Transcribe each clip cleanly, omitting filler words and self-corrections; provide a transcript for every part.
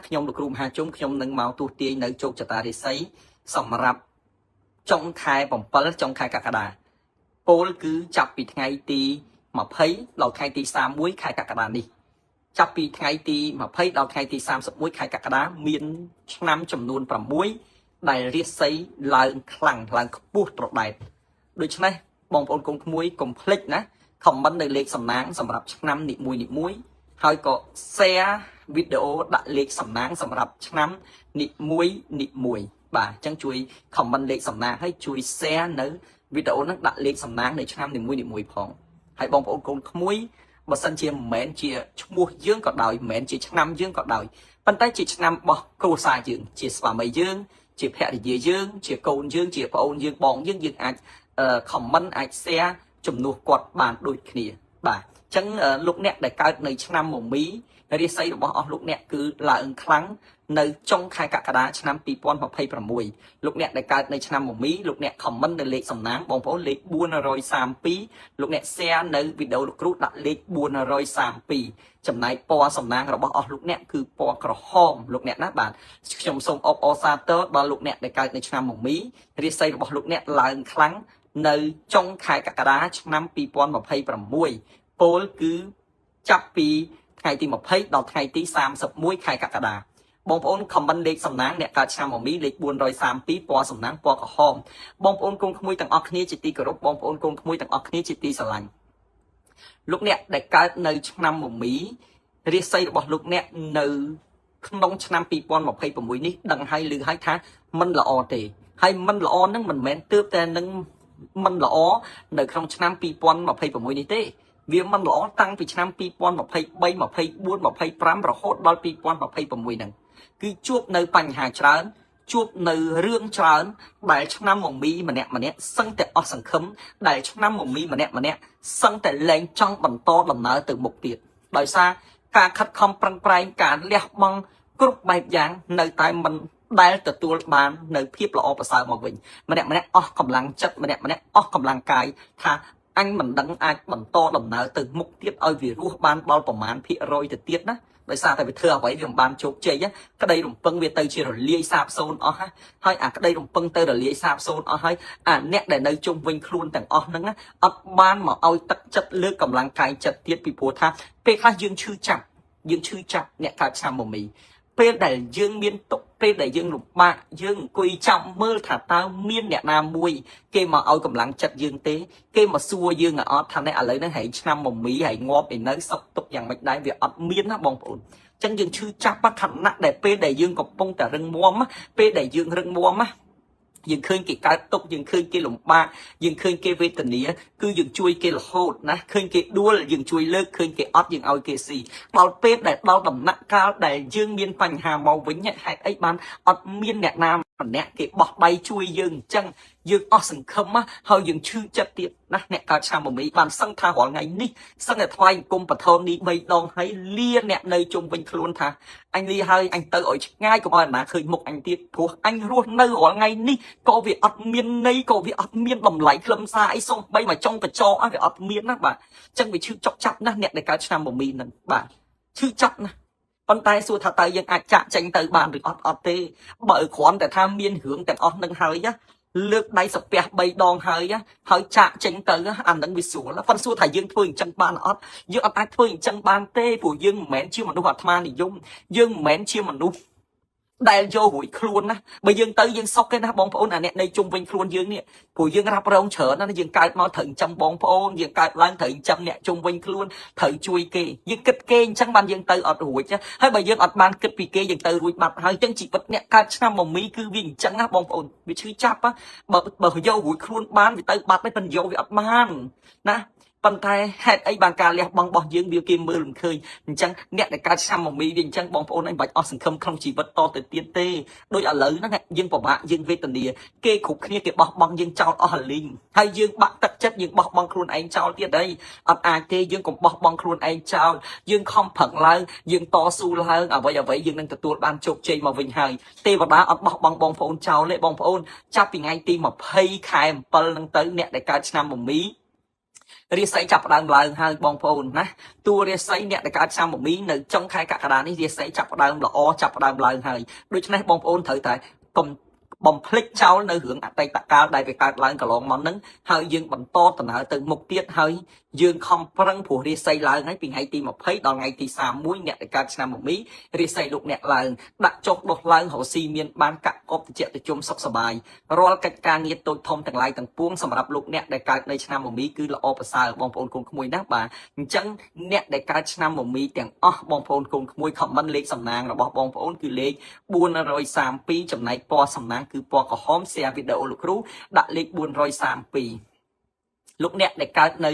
ខ្ញុំលោកគ្រូមហាជុំខ្ញុំនឹងមកទូទាយនៅជោគជតារាសីសម្រាប់ចុងខែ7ចុងខែកក្កដាពោលគឺចាប់ពីថ្ងៃទី20ដល់ថ្ងៃទី31ខែកក្កដានេះចាប់ពីថ្ងៃទី20ដល់ថ្ងៃទី31ខែកក្កដាមានឆ្នាំចំនួន6ដែលរាសីឡើងខ្លាំងឡើងខ្ពស់ត្រដែតដូច្នេះបងប្អូនកូនក្មួយកុំភ្លេចណា comment នៅលេខសំណាងសម្រាប់ឆ្នាំនីមួយនីមួយហើយក៏ share វីដេអូដាក់លេខសំណាងសម្រាប់ឆ្នាំនីមួយនីមួយបាទអញ្ចឹងជួយ comment លេខសំណាងហើយជួយ share នៅវីដេអូហ្នឹងដាក់លេខសំណាងនៅឆ្នាំនីមួយនីមួយផងហើយបងប្អូនកូនក្មួយបើសិនជាមិនមែនជាឈ្មោះយើងក៏ដោយមិនមែនជាឆ្នាំយើងក៏ដោយប៉ុន្តែជាឆ្នាំរបស់គ្រួសារយើងជាស្វាមីយើងជាភរិយាយើងជាកូនយើងជាប្អូនយើងបងយើងយើងអាច comment អាច share ជំនួសគាត់បានដូចគ្នាបាទអញ្ចឹងលោកអ្នកដែលកើតនៅឆ្នាំមមីរាសីរបស់អស់លោកអ្នកគឺឡើងខ្លាំងនៅចុងខែកក្កដាឆ្នាំ2026លោកអ្នកដែលកើតនៅឆ្នាំមមីលោកអ្នក comment នៅលេខសំណាងបងប្អូនលេខ432លោកអ្នក share នៅវីដេអូលោកគ្រូដាក់លេខ432ចំណែកពណ៌សំណាងរបស់អស់លោកអ្នកគឺពណ៌ក្រហមលោកអ្នកណាបាទខ្ញុំសូមអបអរសាទរដល់លោកអ្នកដែលកើតនៅឆ្នាំមមីរាសីរបស់លោកអ្នកឡើងខ្លាំងនៅចុងខែកក្កដាឆ្នាំ2026ពោលគឺចាប់ពីថ្ងៃទី20ដល់ថ្ងៃទី31ខែកក្កដាបងប្អូន comment លេខសំណាងអ្នកកើតឆ្នាំមមីលេខ432ពណ៌សំណាងពណ៌ក្រហមបងប្អូនកូនក្មួយទាំងអស់គ្នាជាទីគោរពបងប្អូនកូនក្មួយទាំងអស់គ្នាជាទីស្រឡាញ់លោកអ្នកដែលកើតនៅឆ្នាំមមីរាសីរបស់លោកអ្នកនៅក្នុងឆ្នាំ2026នេះដឹងហើយឮហើយថាមិនល្អទេហើយមិនល្អនឹងមិនមែនទើបតែនឹងមិនល្អនៅក្នុងឆ្នាំ2026នេះទេវាមិនល្អតាំងពីឆ្នាំ2023 24 25រហូតដល់2026ហ្នឹងគឺជួបនៅបញ្ហាច្រើនជួបនៅរឿងច្រើនដែលឆ្នាំមមីម្នាក់ម្នាក់សឹងតែអស់សង្ឃឹមដែលឆ្នាំមមីម្នាក់ម្នាក់សឹងតែលែងចង់បន្តដំណើរទៅមុខទៀតដោយសារការខិតខំប្រឹងប្រែងការលះបង់គ្រប់បែបយ៉ាងនៅតែមិនដែលទទួលបាននៅភាពល្អប្រសើរមកវិញម្នាក់ម្នាក់អស់កម្លាំងចិត្តម្នាក់ម្នាក់អស់កម្លាំងកាយថាអញមិនដឹងអាចបន្តដំណើរទៅមុខទៀតឲ្យវារស់បានដល់ប្រមាណភាគរយទៅទៀតណាដោយសារតែវាធ្វើអ្វីវាមិនបានជោគជ័យក្តីរំពឹងវាទៅជារលាយសាបសូន្យអស់ហើយអាក្តីរំពឹងទៅរលាយសាបសូន្យអស់ហើយអាអ្នកដែលនៅជុំវិញខ្លួនទាំងអស់ហ្នឹងអត់បានមកឲ្យទឹកចិត្តលើកកម្លាំងកាយចិត្តទៀតពីព្រោះថាពេលខ្លះយើងឈឺចាប់យើងឈឺចាប់អ្នកកើតឆ្នាំមមីពេលដែលយើងមានទុក្ខពេលដែលយើងលំបាកយើងអង្គុយចាំមើលថាតើមានអ្នកណាមួយគេមកឲ្យកម្លាំងចិត្តយើងទេគេមកសួរយើងឲ្យអត់ថានេះឥឡូវហ្នឹងហែងឆ្នាំមមីហែងងាប់ឯនៅសុកទុកយ៉ាងម៉េចដែរវាអត់មានណាបងប្អូនចឹងយើងឈឺចាប់ខណៈដែលពេលដែលយើងកំពុងតែរឹងមាំពេលដែលយើងរឹងមាំណាយើងឃើញគេកើតទុកយើងឃើញគេលំបាកយើងឃើញគេវេទនាគឺយើងជួយគេរហូតណាឃើញគេដួលយើងជួយលើកឃើញគេអត់យើងឲ្យគេស៊ីដល់ពេលដែលដល់ដំណាក់កាលដែលយើងមានបញ្ហាមកវិញហេតុអីបានអត់មានអ្នកណាម្នាក់គេបោះដៃជួយយើងអញ្ចឹងយើងអស់សង្ឃឹមហើយយើងឈឺចិត្តទៀតណាអ្នកកើតឆ្នាំមមីបានសឹងថារាល់ថ្ងៃនេះសឹងតែថ្វាយអង្គមបថននេះ3ដងហើយលាអ្នកនៅជុំវិញខ្លួនថាអញលាហើយអញទៅឲ្យឆ្ងាយកុំឲ្យអាណាឃើញមុខអញទៀតព្រោះអញរស់នៅរាល់ថ្ងៃនេះក៏វាអត់មានន័យក៏វាអត់មានតម្លៃខ្លឹមសារអីសូម្បីមកចុងបញ្ចកវាអត់មានណាបាទអញ្ចឹងវាឈឺចុកចាប់ណាស់អ្នកដែលកើតឆ្នាំមមីហ្នឹងបាទឈឺចាប់ណាស់ប៉ុន្តែសួរថាតើយើងអាចចាក់ចេញទៅបានឬអត់អត់ទេបើគ្រាន់តែថាមានរឿងទាំងអស់នឹងហើយណាលើកដៃសាពះ3ដងហើយហើយចាក់ចេញទៅអានឹងវាស្រួលប៉ុន្តែសួរថាយើងធ្វើអញ្ចឹងបានអត់យើងអត់អាចធ្វើអញ្ចឹងបានទេព្រោះយើងមិនមែនជាមនុស្សអាត្មានិយមយើងមិនមែនជាមនុស្សដែលយករួចខ្លួនណាបើយើងទៅយើងសុកទេណាបងប្អូនអាអ្នកនៅជុំវិញខ្លួនយើងនេះព្រោះយើងរ៉ាប់រងច្រើនណាយើងកើតមកត្រូវចិញ្ចឹមបងប្អូនយើងកើតឡើងត្រូវចិញ្ចឹមអ្នកជុំវិញខ្លួនត្រូវជួយគេយើងគិតគេអញ្ចឹងបានយើងទៅអត់រួចហើយបើយើងអត់បានគិតពីគេយើងទៅរួចបាត់ហើយអញ្ចឹងជីវិតអ្នកកើតឆ្នាំមមីគឺវាអញ្ចឹងណាបងប្អូនវាឈឺចាប់បើយករួចខ្លួនបានវាទៅបាត់ហើយប៉ុន្តែយកវាអត់បានណាប៉ុន្តែហេតុអីបានការលះបង់របស់យើងវាគេមើលមិនឃើញអញ្ចឹងអ្នកដែលកើតឆ្នាំមមីវាអញ្ចឹងបងប្អូនឯងមិនបាច់អស់សង្ឃឹមក្នុងជីវិតតទៅទៀតទេដូចឥឡូវហ្នឹងយើងពិបាកយើងវេទនាគេគ្រប់គ្នាគេបោះបង់យើងចោលអស់អាលីងហើយយើងបាក់ទឹកចិត្តយើងបោះបង់ខ្លួនឯងចោលទៀតអីអត់អាចទេយើងកុំបោះបង់ខ្លួនឯងចោលយើងខំប្រឹងឡើងយើងតស៊ូឡើងអ្វីអ្វីយើងនឹងទទួលបានជោគជ័យមកវិញហើយទេវតាអត់បោះបង់បងប្អូនចោលទេបងប្អូនចាប់ពីថ្ងៃទី20ខែ7ហ្នឹងទៅអ្នកដែលកើតឆ្នាំមមី រាសីចាប់ផ្ដើមឡើងហើយបងប្អូនណាតួរាសីអ្នកដែលកើតឆ្នាំមមីនៅចុងខែកក្កដានេះរាសីចាប់ផ្ដើមល្អចាប់ផ្ដើមឡើងហើយដូច្នេះបងប្អូនត្រូវតែកុំបំភ្លេចចោលនៅរឿងអតីតកាលដែលវាកើតឡើងកន្លងមកហ្នឹងហើយយើងបន្តដំណើរទៅមុខទៀតហើយយើងខំប្រឹងព្រោះរាសីឡើងហើយពីថ្ងៃទី20ដល់ថ្ងៃទី31អ្នកដែលកើតឆ្នាំមមីរាសីលោកអ្នកឡើងដាក់ចុះដុសឡើងរកស៊ីមានបានកាក់កបតិចតិជុំសុខសប្បាយរាល់កិច្ចការងារតូចធំទាំងឡាយទាំងពួងសម្រាប់លោកអ្នកដែលកើតនៅឆ្នាំមមីគឺល្អប្រសើរបងប្អូនកូនក្មួយណាបាទអញ្ចឹងអ្នកដែលកើតឆ្នាំមមីទាំងអស់បងប្អូនកូនក្មួយ comment លេខសំណាងរបស់បងប្អូនគឺលេខ432ចំណែកពណ៌សំណាងគឺពណ៌ក្រហម share វីដេអូលោកគ្រូដាក់លេខ432លោកអ្នកដែលកើតនៅ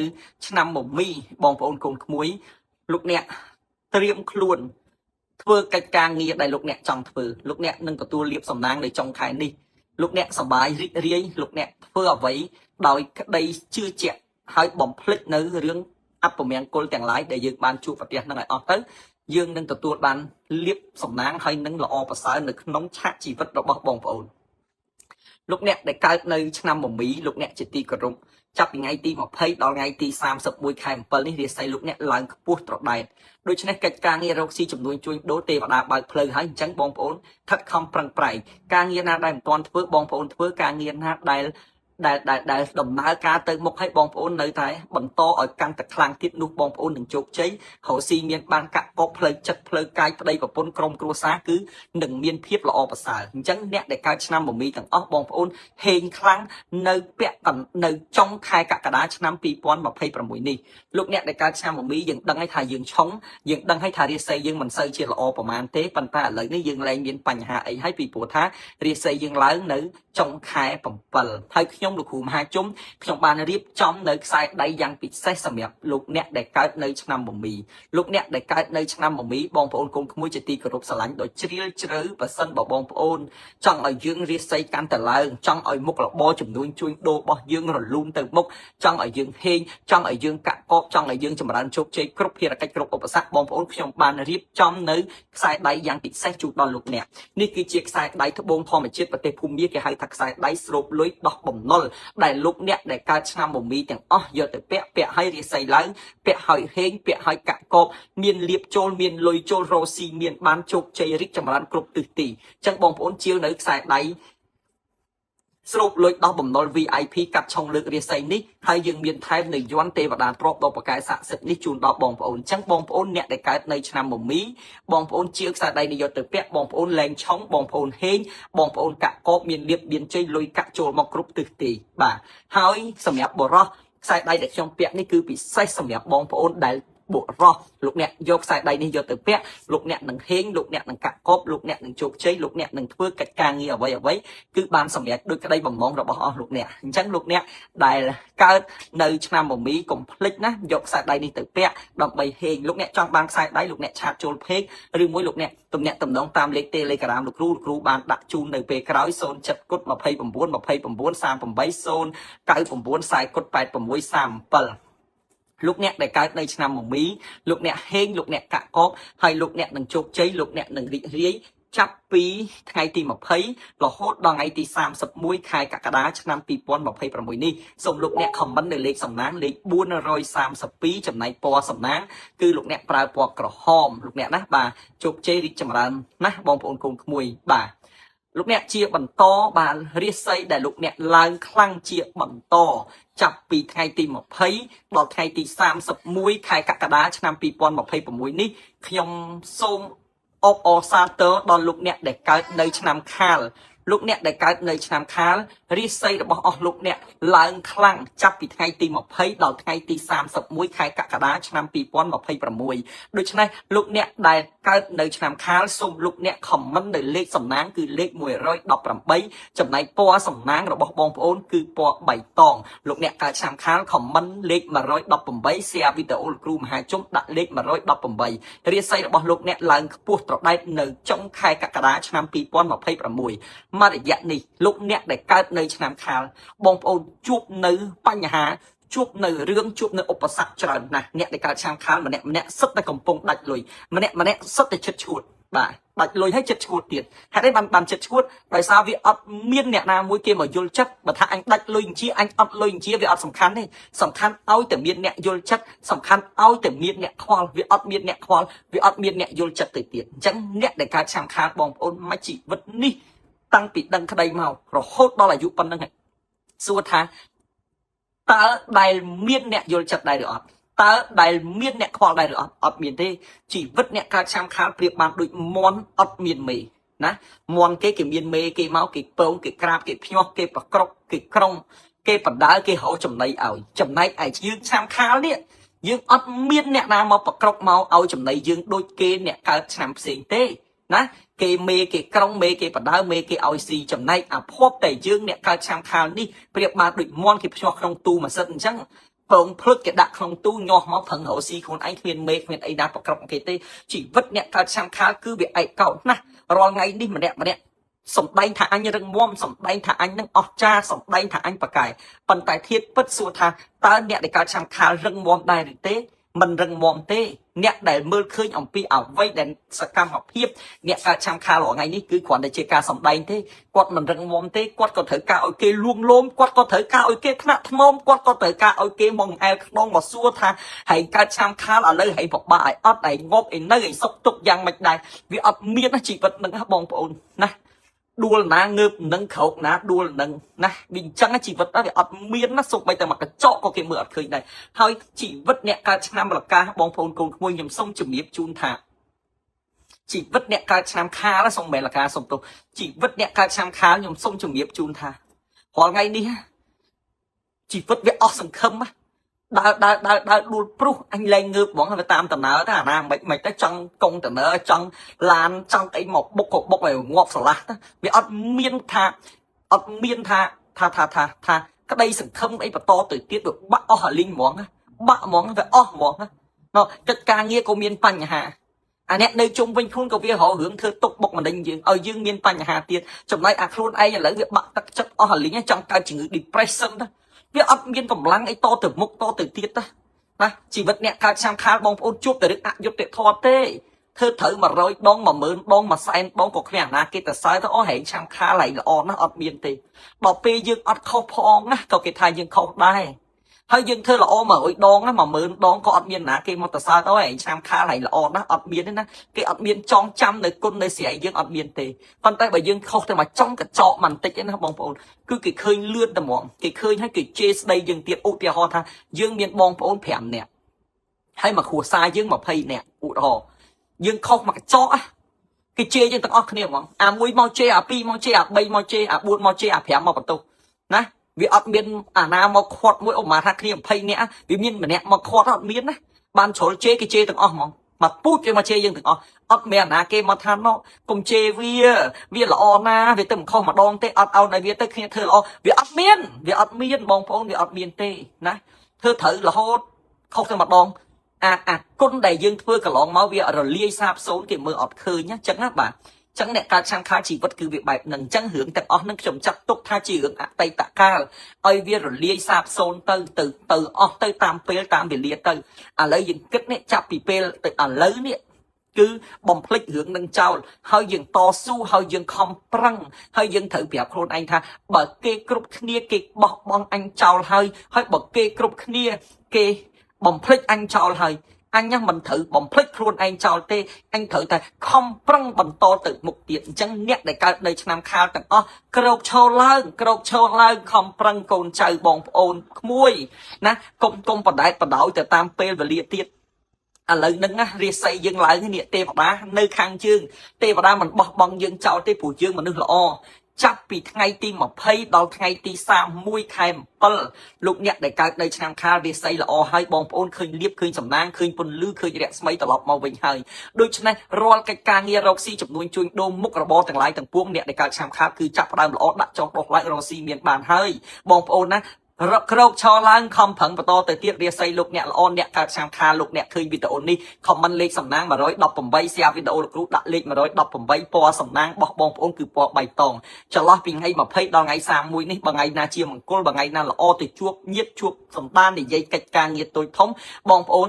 ឆ្នាំមមីបងប្អូនកូនក្មួយលោកអ្នកត្រៀមខ្លួនធ្វើកិច្ចការងារដែលលោកអ្នកចង់ធ្វើលោកអ្នកនឹងទទួលលាភសំណាងនៅចុងខែនេះលោកអ្នកសប្បាយរីករាយលោកអ្នកធ្វើអ្វីដោយក្តីជឿជាក់ហើយបំភ្លេចនៅរឿងអពមង្គលទាំងឡាយដែលយើងបានជួបប្រទះនឹងឲ្យអស់ទៅយើងនឹងទទួលបានលាភសំណាងហើយនឹងល្អប្រសើរនៅក្នុងឆាកជីវិតរបស់បងប្អូនលោកអ្នកដែលកើតនៅឆ្នាំមមីលោកអ្នកជាទីគោរពចាប់ពីថ្ងៃទី20ដល់ថ្ងៃទី31ខែ7នេះរាសីលោកអ្នកឡើងខ្ពស់ត្រដែតដូច្នេះកិច្ចការងាររកស៊ីចំនួនជួញដូរទេវតាបើកផ្លូវហើយអញ្ចឹងបងប្អូនខិតខំប្រឹងប្រែងការងារណាដែលមិនទាន់ធ្វើបងប្អូនធ្វើការងារណាដែលដែលដែលដែលដំណើរការទៅមុខឲ្យបងប្អូននៅតែបន្តឲ្យកាន់តែខ្លាំងទៀតនោះបងប្អូននឹងជោគជ័យរកស៊ីមានបានកាក់កបផ្លូវចិត្តផ្លូវកាយប្តីប្រពន្ធក្រុមគ្រួសារគឺនឹងមានភាពល្អប្រសើរអញ្ចឹងអ្នកដែលកើតឆ្នាំមមីទាំងអស់បងប្អូនហេងខ្លាំងនៅពាក់កណ្នៅចុងខែកក្កដាឆ្នាំ2026នេះលោកអ្នកដែលកើតឆ្នាំមមីយើងដឹងហើយថាយើងឆុងយើងដឹងហើយថារាសីយើងមិនសូវជាល្អប្រហែលទេប៉ុន្តែឥឡូវនេះយើងលែងមានបញ្ហាអីហើយពីព្រោះថារាសីយើងឡើងនៅចុងខែ7ហើយខ្ញុំលោកគ្រូមហាជុំខ្ញុំបានរៀបចំនៅខ្សែដៃយ៉ាងពិសេសសម្រាប់លោកអ្នកដែលកើតនៅឆ្នាំមមីលោកអ្នកដែលកើតនៅឆ្នាំមមីបងប្អូនកូនក្មួយជាទីគោរពស្រឡាញ់ដោយជ្រាលជ្រៅបើសិនបើបងប្អូនចង់ឲ្យយើងរាសីកាន់តែឡើងចង់ឲ្យមុខរបរចំនួនជួញដូររបស់យើងរលូនទៅមុខចង់ឲ្យយើងហេងចង់ឲ្យយើងកាក់កបចង់ឲ្យយើងចម្រើនជោគជ័យគ្រប់ភារកិច្ចគ្រប់ឧបសគ្គបងប្អូនខ្ញុំបានរៀបចំនៅខ្សែដៃយ៉ាងពិសេសជូនដល់លោកអ្នកនេះគឺជាខ្សែដៃត្បូងធម្មជាតិប្រទេសភូមាគេហៅថាខ្សែដៃស្រូបលុយដោះបំណុលដែលលោកអ្នកដែលកើតឆ្នាំមមីទាំងអស់យកទៅពាក់ពាក់ឲ្យរាសីឡើងពាក់ឲ្យហេងពាក់ឲ្យកាក់កបមានលៀបចូលមានលុយចូលរស់ស៊ីមានបានជោគជ័យរីកចម្រើនគ្រប់ទិសទីអញ្ចឹងបងប្អូនជាវនៅខ្សែដៃស្រូបលុយដោះបំណុល VIP កាត់ឆុងលើករាសីនេះហើយយើងមានថែមនៅយន្តទេវតាទ្របដ៏ប្រកែស័ក្តិសិទ្ធិនេះជូនដល់បងប្អូនអញ្ចឹងបងប្អូនអ្នកដែលកើតនៅឆ្នាំមមីបងប្អូនជាវខ្សែដៃនេះយកទៅពាក់បងប្អូនលែងឆុងបងប្អូនហេងបងប្អូនកាក់កបមានលៀបមានជ័យលុយកាក់ចូលមកគ្រប់ទិសទីបាទហើយសម្រាប់បុរសខ្សែដៃដែលខ្ញុំពាក់នេះគឺពិសេសសម្រាប់បងប្អូនដែលបុរសលោកអ្នកយកខ្សែដៃនេះយកទៅពាក់លោកអ្នកនឹងហេងលោកអ្នកនឹងកាក់កបលោកអ្នកនឹងជោគជ័យលោកអ្នកនឹងធ្វើកិច្ចការងារអ្វីអ្វីគឺបានសម្រេចដោយក្តីបំណងរបស់អស់លោកអ្នកអញ្ចឹងលោកអ្នកដែលកើតនៅឆ្នាំមមីកុំភ្លេចណាយកខ្សែដៃនេះទៅពាក់ដើម្បីហេងលោកអ្នកចង់បានខ្សែដៃលោកអ្នក chat ចូល page ឬមួយលោកអ្នកទំនាក់ទំនងតាមលេខ Telegram លោកគ្រូលោកគ្រូបានដាក់ជូននៅពេលក្រោយ07គុត29 29 38 0 99 40គុត86 37លោកអ្នកដែលកើតនៅឆ្នាំមមីលោកអ្នកហេងលោកអ្នកកាក់កបហើយលោកអ្នកនឹងជោគជ័យលោកអ្នកនឹងរីករាយចាប់ពីថ្ងៃទី20រហូតដល់ថ្ងៃទី31ខែកក្កដាឆ្នាំ2026នេះសូមលោកអ្នក comment នៅលេខសំណាងលេខ432ចំណែកពណ៌សំណាងគឺលោកអ្នកប្រើពណ៌ក្រហមលោកអ្នកណាបាទជោគជ័យរីកចម្រើនណាស់បងប្អូនកូនក្មួយបាទលោកអ្នកជាបន្តបានរាសីដែលលោកអ្នកឡើងខ្លាំងជាបន្តចាប់ពីថ្ងៃទី20ដល់ថ្ងៃទី31ខែកក្កដាឆ្នាំ2026នេះខ្ញុំសូមអបអរសាទរដល់លោកអ្នកដែលកើតនៅឆ្នាំខាលលោកអ្នកដែលកើតនៅឆ្នាំខាលរាសីរបស់អស់លោកអ្នកឡើងខ្លាំងចាប់ពីថ្ងៃទី20ដល់ថ្ងៃទី31ខែកក្កដាឆ្នាំ2026ដូច្នេះលោកអ្នកដែលកើតនៅឆ្នាំខាលសូមលោកអ្នក comment នៅលេខសំណាងគឺលេខ118ចំណែកពណ៌សំណាងរបស់បងប្អូនគឺពណ៌បៃតងលោកអ្នកកើតឆ្នាំខាល comment លេខ118 share វីដេអូលោកគ្រូមហាជុំដាក់លេខ118រាសីរបស់លោកអ្នកឡើងខ្ពស់ត្រដែតនៅចុងខែកក្កដាឆ្នាំ2026មួយរយៈនេះលោកអ្នកដែលកើតនៅឆ្នាំខាលបងប្អូនជួបនៅបញ្ហាជួបនៅរឿងជួបនៅឧបសគ្គច្រើនណាស់អ្នកដែលកើតឆ្នាំខាលម្នាក់ម្នាក់សុទ្ធតែកំពុងដាច់លុយម្នាក់ម្នាក់សុទ្ធតែឈិតឈួត បាទដាច់លុយហើយចិត្តឈួតទៀតហេតុអីបានបានចិត្តឈួតដោយសារវាអត់មានអ្នកណាមួយគេមកយល់ចិត្តបើថាអញដាច់លុយអញ្ជាអញអត់លុយអញ្ជាវាអត់សំខាន់ទេសំខាន់ឲ្យតែមានអ្នកយល់ចិត្តសំខាន់ឲ្យតែមានអ្នកខ្វល់វាអត់មានអ្នកខ្វល់វាអត់មានអ្នកយល់ចិត្តទៅទៀតអញ្ចឹងអ្នកដែលកើតឆ្នាំខាលបងប្អូនមួយជីវិតនេះតាំងពីដឹងក្តីមករហូតដល់អាយុប៉ុណ្្នឹងសួរថាតើដែលមានអ្នកយល់ចិត្តដែរឬអត់តើដែលមានអ្នកខ្វល់ដែរឬអត់អត់មានទេជីវិតអ្នកកើតឆ្នាំខាលប្រៀបបានដូចមន់អត់មានមេណាមន់គេគេមានមេគេមកគេពងគេក្រាបគេភ្ញាស់គេប្រក្រុកគេក្រុងគេបដើគេរកចំណីឲ្យចំណែកឯយើងឆ្នាំខាលនេះយើងអត់មានអ្នកណាមកប្រក្រុកមកឲ្យចំណីយើងដូចគេអ្នកកើតឆ្នាំផ្សេងទេណាគេមេគេក្រុងមេគេបដើមេគេឲ្យស៊ីចំណែកអាភពតែយើងអ្នកកើតឆ្នាំខាលនេះប្រៀបបានដូចមន់គេភ្ញាស់ក្នុងទូម៉ាស៊ីនអញ្ចឹងពងភ្លុចគេដាក់ក្នុងទូញាស់មកប្រឹងរកស៊ីខ្លួនឯងគ្មានមេគ្មានអីណាប្រក្រុកគេទេជីវិតអ្នកកើតឆ្នាំខាលគឺវាឯកោណាស់រាល់ថ្ងៃនេះម្នាក់ម្នាក់សំដែងថាអញរឹងមាំសំដែងថាអញនឹងអស្ចារ្យសំដែងថាអញប្រកែប៉ុន្តែធៀបពិតសួរថាតើអ្នកដែលកើតឆ្នាំខាលរឹងមាំដែរឬទេមិនរឹងមាំទេអ្នកដែលមើលឃើញអំពីអ្វីដែលសកម្មភាពអ្នកកើតឆ្នាំខាលរាល់ថ្ងៃនេះគឺគ្រាន់តែជាការសំដែងទេគាត់មិនរឹងមាំទេគាត់ក៏ត្រូវការឲ្យគេលួងលោមគាត់ក៏ត្រូវការឲ្យគេថ្នាក់ថ្នមគាត់ក៏ត្រូវការឲ្យគេមកអែលខ្នងមកសួរថាហែងកើតឆ្នាំខាលឥឡូវហែងពិបាកឲ្យអត់ហែងងប់ឯនៅហែងសុកទុកយ៉ាងម៉េចដែរវាអត់មានណាជីវិតនឹងណាបងប្អូនណាដួលណាងើបនឹងក្រោកណាដួលនឹងណាវាអញ្ចឹងជីវិតវាអត់មានណាសូម្បីតែមកកញ្ចក់ក៏គេមើលអត់ឃើញដែរហើយជីវិតអ្នកកើតឆ្នាំរកាបងប្អូនកូនក្មួយខ្ញុំសូមជំរាបជូនថាជីវិតអ្នកកើតឆ្នាំខាលសូមមែនលកាសូមទោសជីវិតអ្នកកើតឆ្នាំខាលខ្ញុំសូមជំរាបជូនថារាល់ថ្ងៃនេះជីវិតវាអស់សង្ឃឹមដើរដើរដើរដើរដួលព្រុសអញលែងងើបហ្មងទៅតាមដំណើរទៅអាណាមិនមិនទៅចង់កុងតំណើចង់ឡានចង់អីមកបុកក៏បុកឲ្យងាប់ស្រឡះទៅវាអត់មានថាអត់មានថាថាថាថាថាក្តីសង្ឃឹមអីបន្តទៅទៀតវាបាក់អស់អាលីងហ្មងបាក់ហ្មងវាអស់ហ្មងណោះកិច្ចការងារក៏មានបញ្ហាអាអ្នកនៅជុំវិញខ្លួនក៏វារករឿងធ្វើទុកបុកម្នេញយើងឲ្យយើងមានបញ្ហាទៀតចំណែកអាខ្លួនឯងឥឡូវវាបាក់ទឹកចិត្តអស់អាលីងចង់កើតជំងឺ depression ទៅវាអត់មានកម្លាំងអីតទៅមុខតទៅទៀតណាណាជីវិតអ្នកកើតឆ្នាំខាលបងប្អូនជួបតែរឿងអយុត្តិធម៌ទេធ្វើត្រូវ100ដង10000ដង100,000ដងក៏គ្មានអាណាគេទៅសើទៅអូហែងឆ្នាំខាលហែងល្អណាស់អត់មានទេដល់ពេលយើងអត់ខុសផងណាក៏គេថាយើងខុសដែរហើយយើងធ្វើល្អ100ដងណា10000ដងក៏អត់មានណាគេមកទៅសើទៅឯងឆ្នាំខាលហែងល្អណាស់អត់មានទេណាគេអត់មានចងចាំនៅគុណនៅស្រ័យយើងអត់មានទេប៉ុន្តែបើយើងខុសតែមកចង់កញ្ចក់បន្តិចឯណាបងប្អូនគឺគេឃើញលឿនតែហ្មងគេឃើញហើយគេជេរស្ដីយើងទៀតឧទាហរណ៍ថាយើងមានបងប្អូន5នាក់ហើយមកគ្រួសារយើង20នាក់ឧទាហរណ៍យើងខុសមកកញ្ចក់គេជេរយើងទាំងអស់គ្នាហ្មងអាមួយមកជេរអា2មកជេរអា3មកជេរអា4មកជេរអា5មកបន្ទោសណាវាអត់មានអាណាមកខាត់មួយអូម៉ាថាគ្នា20នាក់វាមានម្នាក់មកខាត់អត់មានណាបានជ្រុលជេរគេជេរទាំងអស់ហ្មងមកពូជគេមកជេរយើងទាំងអស់អត់មានអាណាគេមកថាណោកុំជេរវាវាល្អណាវាទៅមិនខុសម្ដងទេអត់អោនឲ្យវាទៅគ្នាធ្វើល្អវាអត់មានវាអត់មានបងប្អូនវាអត់មានទេណាធ្វើត្រូវរហូតខុសតែម្ដងអាអាគុណដែលយើងធ្វើកន្លងមកវារលាយសាបសូន្យគេមើលអត់ឃើញណាចឹងណាបាទចឹងអ្នកកើតឆ្នាំខាលជីវិតគឺវាបែបហ្នឹងចឹងរឿងទាំងអស់ហ្នឹងខ្ញុំចាត់ទុកថាជារឿងអតីតកាលឲ្យវារលាយសាបសូន្យទៅទៅទៅអស់ទៅតាមពេលតាមវេលាទៅឥឡូវយើងគិតនេះចាប់ពីពេលទៅឥឡូវនេះគឺបំភ្លេចរឿងនឹងចោលហើយយើងតស៊ូហើយយើងខំប្រឹងហើយយើងត្រូវប្រាប់ខ្លួនឯងថាបើគេគ្រប់គ្នាគេបោះបង់អញចោលហើយហើយបើគេគ្រប់គ្នាគេបំភ្លេចអញចោលហើយអញមិនត្រូវបំភ្លេចខ្លួនឯងចោលទេអញត្រូវតែខំប្រឹងបន្តទៅមុខទៀតអញ្ចឹងអ្នកដែលកើតនៅឆ្នាំខាលទាំងអស់ក្រោកឈរឡើងក្រោកឈរឡើងខំប្រឹងកូនចៅបងប្អូនក្មួយណាកុំកុំបដែតបដោយទៅតាមពេលវេលាទៀតឥឡូវហ្នឹងណារាសីយើងឡើងនេះទេវតានៅខាងជើងទេវតាមិនបោះបង់យើងចោលទេព្រោះយើងមនុស្សល្អចាប់ពីថ្ងៃទី20ដល់ថ្ងៃទី31ខែ7លោកអ្នកដែលកើតនៅឆ្នាំខាលរាសីល្អហើយបងប្អូនឃើញលៀបឃើញសំណាងឃើញពន្លឺឃើញរស្មីត្រឡប់មកវិញហើយដូច្នេះរាល់កិច្ចការងាររកស៊ីចំនួនជួញដូរមុខរបរទាំងឡាយទាំងពួងអ្នកដែលកើតឆ្នាំខាលគឺចាប់ផ្ដើមល្អដាក់ចុះដុសឡើងរកស៊ីមានបានហើយបងប្អូនណារកក្រោកឈរឡើងខំប្រឹងបន្តទៅទៀតរាសីលោកអ្នកល្អអ្នកកើតឆ្នាំខាលលោកអ្នកឃើញវីដេអូនេះ comment លេខសំណាង118 share វីដេអូលោកគ្រូដាក់លេខ118ពណ៌សំណាងរបស់បងប្អូនគឺពណ៌បៃតងចន្លោះពីថ្ងៃ20ដល់ថ្ងៃ31នេះបើថ្ងៃណាជាមង្គលបើថ្ងៃណាល្អទៅជួបញាតិជួបសម្ដាននិយាយកិច្ចការងារតូចធំបងប្អូន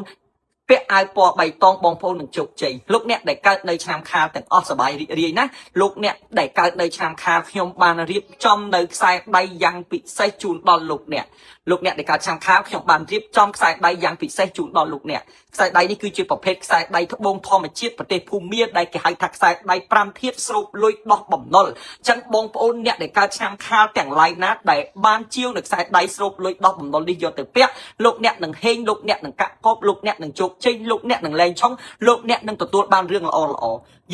ពាក់អាវពណ៌បៃតងបងប្អូននឹងជោគជ័យលោកអ្នកដែលកើតនៅឆ្នាំខាលទាំងអស់សប្បាយរីករាយណាលោកអ្នកដែលកើតនៅឆ្នាំខាលខ្ញុំបានរៀបចំនៅខ្សែដៃយ៉ាងពិសេសជូនដល់លោកអ្នកលោកអ្នកដែលកើតឆ្នាំខាលខ្ញុំបានរៀបចំខ្សែដៃយ៉ាងពិសេសជូនដល់លោកអ្នកខ្សែដៃនេះគឺជាប្រភេទខ្សែដៃត្បូងធម្មជាតិប្រទេសភូមាដែលគេហៅថាខ្សែដៃ5ធាតុស្រូបលុយដោះបំណុលអញ្ចឹងបងប្អូនអ្នកដែលកើតឆ្នាំខាលទាំងឡាយណាដែលបានជាវនៅខ្សែដៃស្រូបលុយដោះបំណុលនេះយកទៅពាក់លោកអ្នកនឹងហេងលោកអ្នកនឹងកាក់កបលោកអ្នកនឹងជោគជ័យលោកអ្នកនឹងលែងឆុងលោកអ្នកនឹងទទួលបានរឿងល្អល្អ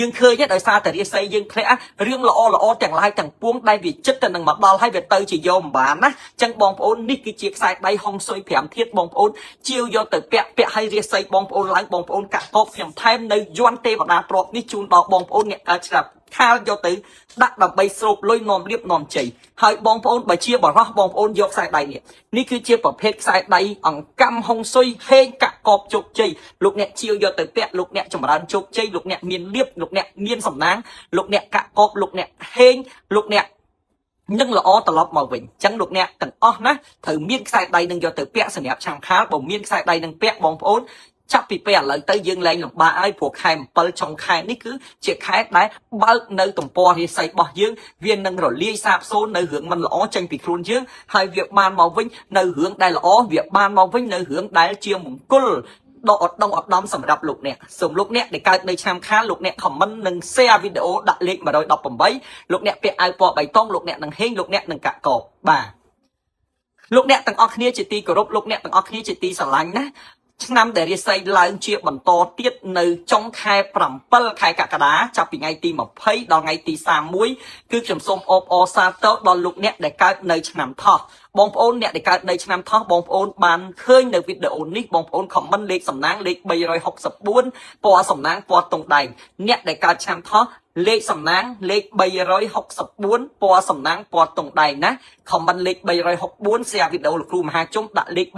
យើងឃើញទេដោយសារតែរាសីយើងធ្លាក់រឿងល្អល្អទាំងឡាយទាំងពួងដែលវាចិត្តទៅនឹងមកដល់ហើយវាទៅជាយកមិនបានណាអញ្ចឹងបងប្អូននេះគឺជាខ្សែដៃហុងស៊ុយ5ធាតុបងប្អូនជាវយកទៅពាក់ពាក់ឲ្យរាសីបងប្អូនឡើងបងប្អូនកាក់កបខ្ញុំថែមនៅយន្តទេវតាទ្របនេះជូនដល់បងប្អូនអ្នកកើតស្រាប់ខាលយកទៅដាក់ដើម្បីស្រូបលុយនាំលៀបនាំជ័យហើយបងប្អូនបើជាបរោះបងប្អូនយកខ្សែដៃនេះនេះគឺជាប្រភេទខ្សែដៃអង្កាំហុងស៊ុយហេងកាក់កបជោគជ័យលោកអ្នកជាវយកទៅពាក់លោកអ្នកចម្រើនជោគជ័យលោកអ្នកមានលៀបលោកអ្នកមានសំណាងលោកអ្នកកាក់កបលោកអ្នកហេងលោកអ្នកនឹងល្អត្រឡប់មកវិញអញ្ចឹងលោកអ្នកទាំងអស់ណាត្រូវមានខ្សែដៃនឹងយកទៅពាក់សម្រាប់ឆ្នាំខាលបើមានខ្សែដៃនឹងពាក់បងប្អូនចាប់ពីពេលឥឡូវទៅយើងលែងលំបាកហើយព្រោះខែ7ចុងខែនេះគឺជាខែដែលបើកនៅទំព័ររាសីរបស់យើងវានឹងរលាយសាបសូន្យនៅរឿងមិនល្អចេញពីខ្លួនយើងហើយវាបានមកវិញនៅរឿងដែលល្អវាបានមកវិញនៅរឿងដែលជាមង្គលដ៏ឧត្តមឧត្តមសម្រាប់លោកអ្នកសូមលោកអ្នកដែលកើតនៅឆ្នាំខាលលោកអ្នក comment និង share វីដេអូដាក់លេខ118លោកអ្នកពាក់អាវពណ៌បៃតងលោកអ្នកនឹងហេងលោកអ្នកនឹងកាក់កបបាទលោកអ្នកទាំងអស់គ្នាជាទីគោរពលោកអ្នកទាំងអស់គ្នាជាទីស្រឡាញ់ណាឆ្នាំដែលរាសីឡើងជាបន្តទៀតនៅចុងខែ7ខែកក្កដាចាប់ពីថ្ងៃទី20ដល់ថ្ងៃទី31គឺខ្ញុំសូមអបអរសាទរដល់លោកអ្នកដែលកើតនៅឆ្នាំថោះបងប្អូនអ្នកដែលកើតនៅឆ្នាំថោះបងប្អូនបានឃើញនៅវីដេអូនេះបងប្អូន comment លេខសំណាងលេខ364ពណ៌សំណាងពណ៌តុងដែងអ្នកដែលកើតឆ្នាំថោះលេខសំណាងលេខ364ពណ៌សំណាងពណ៌តុងដែងណា comment លេខ364 share វីដេអូលោកគ្រូមហាជុំដាក់លេខ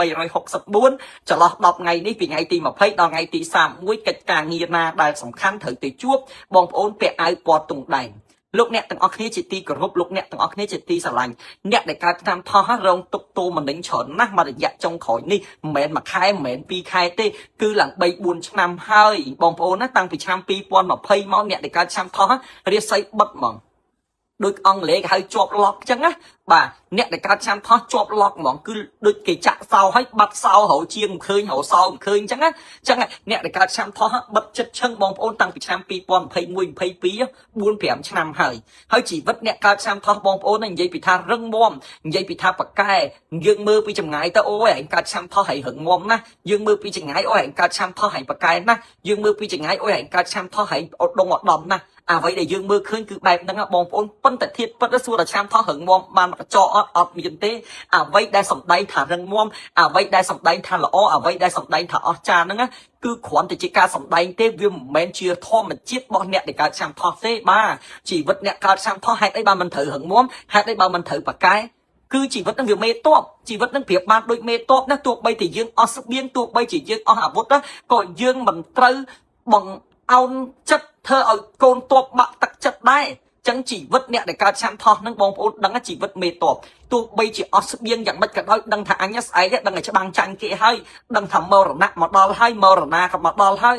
364ចន្លោះ10ថ្ងៃនេះពីថ្ងៃទី20ដល់ថ្ងៃទី31កិច្ចការងារណាដែលសំខាន់ត្រូវទៅជួបបងប្អូនពាក់អាវពណ៌តុងដែងលោកអ្នកទាំងអស់គ្នាជាទីគោរពលោកអ្នកទាំងអស់គ្នាជាទីស្រឡាញ់អ្នកដែលកើតឆ្នាំថោះរងទុកទោមនិញច្រើនណាស់មករយៈចុងក្រោយនេះមិនមែនមួយខែមិនមែនពីរខែទេគឺឡើង3 4ឆ្នាំហើយបងប្អូនណាតាំងពីឆ្នាំ2020មកអ្នកដែលកើតឆ្នាំថោះរាសីបិទហ្មងដូចអង់គ្លេសគេហៅជាប់ឡុកអញ្ចឹងណាបាទអ្នកដែលកើតឆ្នាំថោះជាប់ឡុកហ្មងគឺដូចគេចាក់សោឲ្យបាត់សោរកជាងមិនឃើញរកសោមិនឃើញអញ្ចឹងណាអញ្ចឹងអ្នកដែលកើតឆ្នាំថោះបិទចិត្តឈឹងបងប្អូនតាំងពីឆ្នាំ2021 22 4 5ឆ្នាំហើយហើយជីវិតអ្នកកើតឆ្នាំថោះបងប្អូននិយាយពីថារឹងមាំនិយាយពីថាប៉កែយើងមើលពីចម្ងាយទៅអូយឯងកើតឆ្នាំថោះហើយរឹងមាំណាស់យើងមើលពីចម្ងាយអូយឯងកើតឆ្នាំថោះហើយប៉កែណាស់យើងមើលពីចម្ងាយអូយឯងកើតឆ្នាំថោះហើយឧត្តមឧត្តមណាស់អ្វីដែលយើងមើលឃើញគឺបែបហ្នឹងបងប្អូនប៉ុន្តែធៀបពិតសួរតែឆ្នាំថោះរឹងមាំបានមកកញ្ចក់អត់អត់មានទេអ្វីដែលសំដែងថារឹងមាំអ្វីដែលសំដែងថាល្អអ្វីដែលសំដែងថាអស្ចារ្យហ្នឹងគឺគ្រាន់តែជាការសំដែងទេវាមិនមែនជាធម្មជាតិរបស់អ្នកដែលកើតឆ្នាំថោះទេបាទជីវិតអ្នកកើតឆ្នាំថោះហេតុអីបានមិនត្រូវរឹងមាំហេតុអីបានមិនត្រូវប៉កែគឺជីវិតនឹងវាមេតបជីវិតនឹងប្រៀបបានដូចមេតបណាទោះបីតែយើងអស់ស្បៀងទោះបីជាយើងអស់អាវុធណាក៏យើងមិនត្រូវបង្អោនចិត្តធ្វើឲ្យកូនតបបាក់ទឹកចិត្តដែរចឹងជីវិតអ្នកដែលកើតឆ្នាំថោះនឹងបងប្អូនដឹងជីវិតមេតបទោះបីជាអស់ស្បៀងយ៉ាងម៉េចក៏ដោយដឹងថាអញស្អែកដឹងតែច្បាំងចាញ់គេហើយដឹងថាមរណៈមកដល់ហើយមរណាក៏មកដល់ហើយ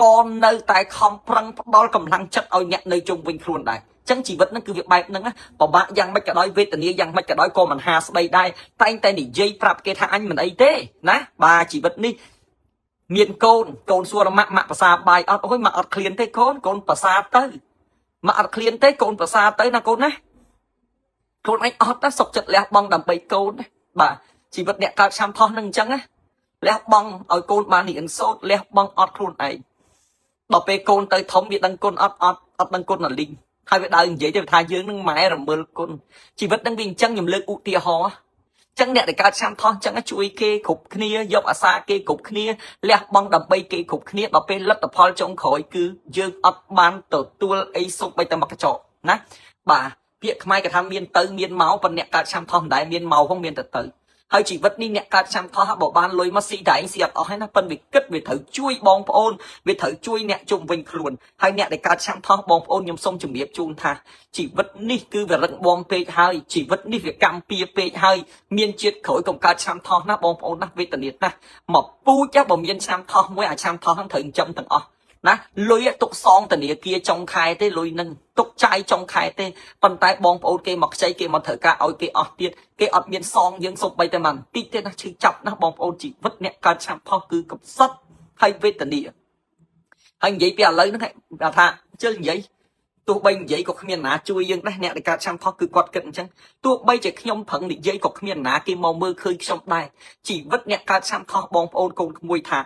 ក៏នៅតែខំប្រឹងផ្ដល់កម្លាំងចិត្តឲ្យអ្នកនៅជុំវិញខ្លួនដែរចឹងជីវិតហ្នឹងគឺវាបែបហ្នឹងណាពិបាកយ៉ាងម៉េចក៏ដោយវេទនាយ៉ាងម៉េចក៏ដោយក៏មិនហាស្ដីដែរតែងតែនិយាយប្រាប់គេថាអញមិនអីទេណាបាទជីវិតនេះមានកូនកូនសួរម៉ាក់ម៉ាក់ប្រសាបាយអត់អូយម៉ាក់អត់ឃ្លានទេកូនកូនប្រសាទៅម៉ាក់អត់ឃ្លានទេកូនប្រសាទៅណាកូនណាខ្លួនឯងអត់ណាសុកចិត្តលះបង់ដើម្បីកូនណាបាទជីវិតអ្នកកើតឆ្នាំថោះនឹងអញ្ចឹងណាលះបង់ឲ្យកូនបានរៀនសូត្រលះបង់អត់ខ្លួនឯងដល់ពេលកូនទៅធំវាដឹងគុណអត់អត់អត់ដឹងគុណអាលីងហើយវាដើរនិយាយទៅថាយើងនឹងម៉ែរមិលគុណជីវិតនឹងវាអញ្ចឹងខ្ញុំលើកឧទាហរណ៍ចឹងអ្នកដែលកើតឆ្នាំថោះចឹងជួយគេគ្រប់គ្នាយកអាសាគេគ្រប់គ្នាលះបង់ដើម្បីគេគ្រប់គ្នាដល់ពេលលទ្ធផលចុងក្រោយគឺយើងអត់បានទទួលអីសុខបីតែមកកញ្ចក់ណាបាទពាក្យខ្មែរគេថាមានទៅមានមកប៉ុន្តែអ្នកកើតឆ្នាំថោះមិនដែលមានមកផងមានតែទៅ ហើយជីវិតនេះអ្នកកើតឆ្នាំថោះបើបានលុយមកស៊ីតែឯងស៊ីអត់អស់ហើយណាប៉ិនវាគិតវាត្រូវជួយបងប្អូនវាត្រូវជួយអ្នកជុំវិញខ្លួនហើយអ្នកដែលកើតឆ្នាំថោះបងប្អូនខ្ញុំសូមជម្រាបជូនថាជីវិតនេះគឺវារឹងមាំពេកហើយជីវិតនេះវាកម្មពៀពេកហើយមានជាតិក្រោយកុំកើតឆ្នាំថោះណាបងប្អូនណាវេទនាណាស់មកពូជបើមានឆ្នាំថោះមួយអាឆ្នាំថោះហ្នឹងត្រូវចិញ្ចឹមទាំងអស់ណាលុយទុកសងធនាគារចុងខែទេលុយនឹងទុកចាយចុងខែទេប៉ុន្តែបងប្អូនគេមកខ្ចីគេមកត្រូវការឲ្យគេអស់ទៀតគេអត់មានសងយើងសូម្បីតែបន្តិចទេណាឈឺចាប់ណាស់បងប្អូនជីវិតអ្នកកើតឆ្នាំថោះគឺកំសត់ហើយវេទនាហើយនិយាយពីឥឡូវហ្នឹងថាជិលនិយាយទោះបីនិយាយក៏គ្មានណាជួយយើងដែរអ្នកដែលកើតឆ្នាំថោះគឺគាត់គិតអញ្ចឹងទោះបីជាខ្ញុំប្រឹងនិយាយក៏គ្មានណាគេមកមើលឃើញខ្ញុំដែរជីវិតអ្នកកើតឆ្នាំថោះបងប្អូនកូនក្មួយថា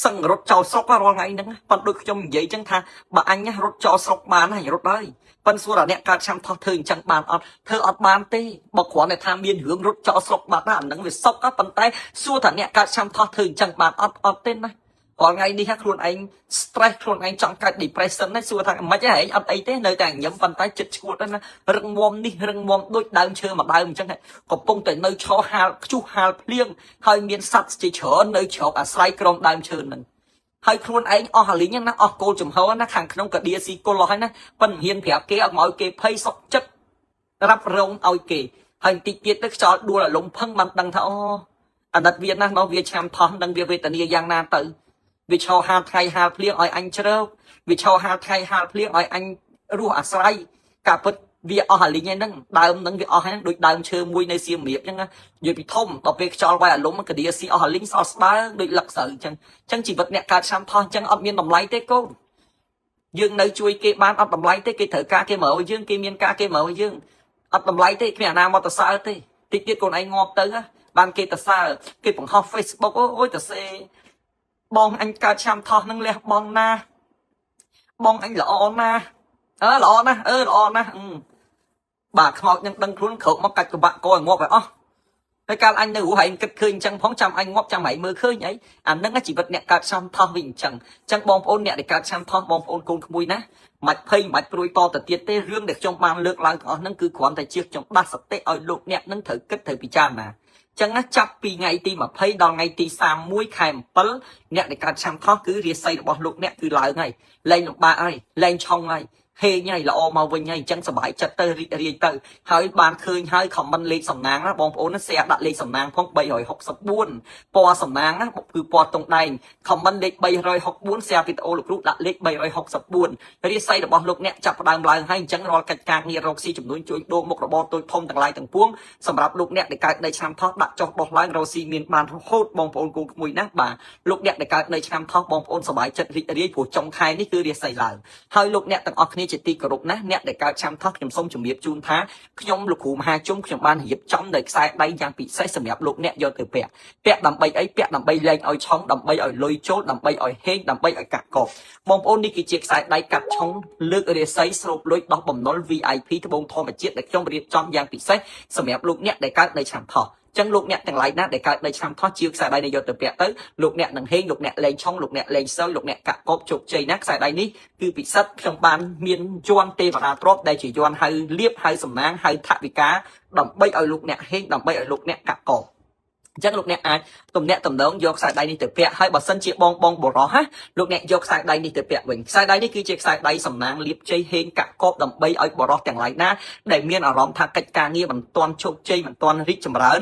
សឹងរត់ចោលស្រុករាល់ថ្ងៃហ្នឹងប៉ុន្តែដូចខ្ញុំនិយាយអញ្ចឹងថាបើអញរត់ចោលស្រុកបានហើយរត់ហើយប៉ុន្តែសួរដល់អ្នកកើតឆ្នាំថោះធ្វើអញ្ចឹងបានអត់ធ្វើអត់បានទេបើគ្រាន់តែថាមានរឿងរត់ចោលស្រុកបាត់ណាអាហ្នឹងវាសុកប៉ុន្តែសួរថាអ្នកកើតឆ្នាំថោះធ្វើអញ្ចឹងបានអត់អត់ទេណារាល់ថ្ងៃនេះខ្លួនឯង stress ខ្លួនឯងចង់កើត depression ណាសួរថាមិនហីអត់អីទេនៅតែញញឹមប៉ុន្តែចិត្តឈួតណារឹងមាំនេះរឹងមាំដូចដើមឈើមួយដើមអញ្ចឹងកំពុងតែនៅឈរហាលខ្ជុះហាលភ្លៀងហើយមានសត្វជាច្រើននៅជ្រកអាស្រ័យក្រោមដើមឈើហ្នឹងហើយខ្លួនឯងអស់អាលីងណាអស់គោលចំហណាខាងក្នុងកាឌាស៊ីគល់អស់ហើយណាប៉ិនមិនហ៊ានប្រាប់គេអត់មកឲ្យគេភ័យសុកចិត្តរ៉ាប់រងឲ្យគេហើយបន្តិចទៀតទៅខ្យល់ដួលអាលំផឹងបានដឹងថាអូអាណិតវាណាស់មកវាឆ្នាំថោះដឹងវាវេទនាយ៉ាងណាទៅវាឈរហាលថ្ងៃហាលភ្លៀងឲ្យអញជ្រើកវាឈរហាលថ្ងៃហាលភ្លៀងឲ្យអញរស់អាស្រ័យការពិតវាអស់អាលីងហ្នឹងដើមហ្នឹងវាអស់ហ្នឹងដូចដើមឈើមួយនៅសៀមរាបអញ្ចឹងណានិយាយពីធំដល់ពេលខ្យល់វាយអាលំកាឌាស៊ីអស់អាលីងសល់ស្ដើងដូចលឹកស្រូវអញ្ចឹងអញ្ចឹងជីវិតអ្នកកើតឆ្នាំថោះអញ្ចឹងអត់មានតម្លៃទេកូនយើងនៅជួយគេបានអត់តម្លៃទេគេត្រូវការគេមកឲ្យយើងគេមានការគេមកឲ្យយើងអត់តម្លៃទេគ្មានអាណាមកតសើទេតិចទៀតកូនឯងងាប់ទៅបានគេតសើគេបង្ហោះ Facebook អូយតសេបងអញកើតឆ្នាំថោះនឹងលះបងណាបងអញល្អណាស់អើល្អណាស់អឺល្អណាស់បាទខ្មោចនឹងដឹងខ្លួនក្រោកមកកាច់កបាក់កឲ្យងាប់ឲ្យអស់ហើយកាលអញនៅរស់ឯងគិតឃើញអញ្ចឹងផងចាំអញងាប់ចាំឯងមើលឃើញអីអានឹងជីវិតអ្នកកើតឆ្នាំថោះវិញអញ្ចឹងអញ្ចឹងបងប្អូនអ្នកដែលកើតឆ្នាំថោះបងប្អូនកូនក្មួយណាមិនភ័យមិនព្រួយតទៅទៀតទេរឿងដែលខ្ញុំបានលើកឡើងទាំងអស់ហ្នឹងគឺគ្រាន់តែជាខ្ញុំដាស់សតិឲ្យលោកអ្នកនឹងត្រូវគិតត្រូវពិចារណាចឹងណាចាប់ពីថ្ងៃទី20ដល់ថ្ងៃទី31ខែ7អ្នកដែលកើតឆ្នាំថោះគឺរាសីរបស់លោកអ្នកគឺឡើងហើយលែងលំបាកហើយលែងឆុងហើយហេងហើយល្អមកវិញហើយអញ្ចឹងសប្បាយចិត្តទៅរីករាយទៅហើយបានឃើញហើយ comment លេខសំណាងណាបងប្អូនណា share ដាក់លេខសំណាងផង364ពណ៌សំណាងណាគឺពណ៌តុងដែង comment លេខ364 share វីដេអូលោកគ្រូដាក់លេខ364រាសីរបស់លោកអ្នកចាប់ផ្ដើមឡើងហើយអញ្ចឹងរាល់កិច្ចការងាររកស៊ីចំនួនជួយដូរមុខរបរតូចធំទាំងឡាយទាំងពួងសម្រាប់លោកអ្នកដែលកើតនៅឆ្នាំថោះដាក់ចុះដោះឡើងរកស៊ីមានបានរហូតបងប្អូនកូនក្មួយណាបាទលោកអ្នកដែលកើតនៅឆ្នាំថោះបងប្អូនសប្បាយចិត្តរីករាយព្រោះចុងខែនេះគឺរាសីឡើងហើយលោកអ្នកទាំងអស់គ្នាជាទីគោរពណាស់អ្នកដែលកើតឆ្នាំថោះខ្ញុំសូមជម្រាបជូនថាខ្ញុំលោកគ្រូមហាជុំខ្ញុំបានរៀបចំដោយខ្សែដៃយ៉ាងពិសេសសម្រាប់លោកអ្នកយកទៅពាក់ពាក់ដើម្បីអីពាក់ដើម្បីលែងឲ្យឆុងដើម្បីឲ្យលុយចូលដើម្បីឲ្យហេងដើម្បីឲ្យកាក់កបបងប្អូននេះគឺជាខ្សែដៃកាត់ឆុងលើករាសីស្រូបលុយដោះបំណុល VIP ត្បូងធម្មជាតិដែលខ្ញុំរៀបចំយ៉ាងពិសេសសម្រាប់លោកអ្នកដែលកើតនៅឆ្នាំថោះចឹងលោកអ្នកទាំងឡាយណាដែលកើតនៅឆ្នាំថោះជាខ្សែដៃនេះយកទៅពាក់ទៅលោកអ្នកនឹងហេងលោកអ្នកលែងឆុងលោកអ្នកលែងសើលោកអ្នកកាក់កបជោគជ័យណាខ្សែដៃនេះគឺពិសិដ្ឋខ្ញុំបានមានយ័ន្តទេវតាទ្របដែលជាយ័ន្តហៅលៀបហៅសំណាងហៅថវិកាដើម្បីឲ្យលោកអ្នកហេងដើម្បីឲ្យលោកអ្នកកាក់កបអញ្ចឹងលោកអ្នកអាចទំនាក់ទំនងយកខ្សែដៃនេះទៅពាក់ហើយបើសិនជាបងបងបរោះណាលោកអ្នកយកខ្សែដៃនេះទៅពាក់វិញខ្សែដៃនេះគឺជាខ្សែដៃសំណាងលៀបជ័យហេងកាក់កបដើម្បីឲ្យបរោះទាំងឡាយណាដែលមានអារម្មណ៍ថាកិច្ចការងារមិនទាន់ជោគជ័យមិនទាន់រីកចម្រើន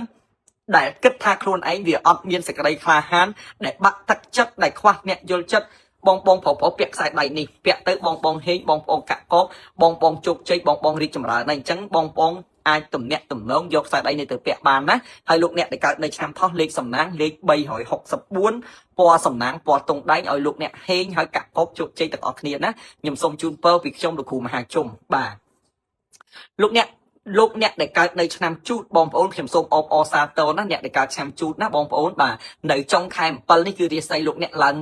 ដែលគិតថាខ្លួនឯងវាអត់មានសេចក្តីក្លាហានដែលបាក់ទឹកចិត្តដែលខ្វះអ្នកយល់ចិត្តបងបងប្រុសប្រុសពាក់ខ្សែដៃនេះពាក់ទៅបងបងហេងបងប្អូនកាក់កបបងបងជោគជ័យបងបងរីកចម្រើនហើយអញ្ចឹងបងបងអាចទំនាក់ទំនងយកខ្សែដៃនេះទៅពាក់បានណាហើយលោកអ្នកដែលកើតនៅឆ្នាំថោះលេខសំណាងលេខ364ពណ៌សំណាងពណ៌តុងដែងឲ្យលោកអ្នកហេងហើយកាក់កបជោគជ័យទាំងអស់គ្នាណាខ្ញុំសូមជូនពរពីខ្ញុំលោកគ្រូមហាជុំបាទលោកអ្នកលោកអ្នកដែលកើតនៅឆ្នាំជូតបងប្អូនខ្ញុំសូមអបអរសាទរណាអ្នកដែលកើតឆ្នាំជូតណាបងប្អូនបាទនៅចុងខែ7នេះគឺរាសីលោកអ្នកឡើង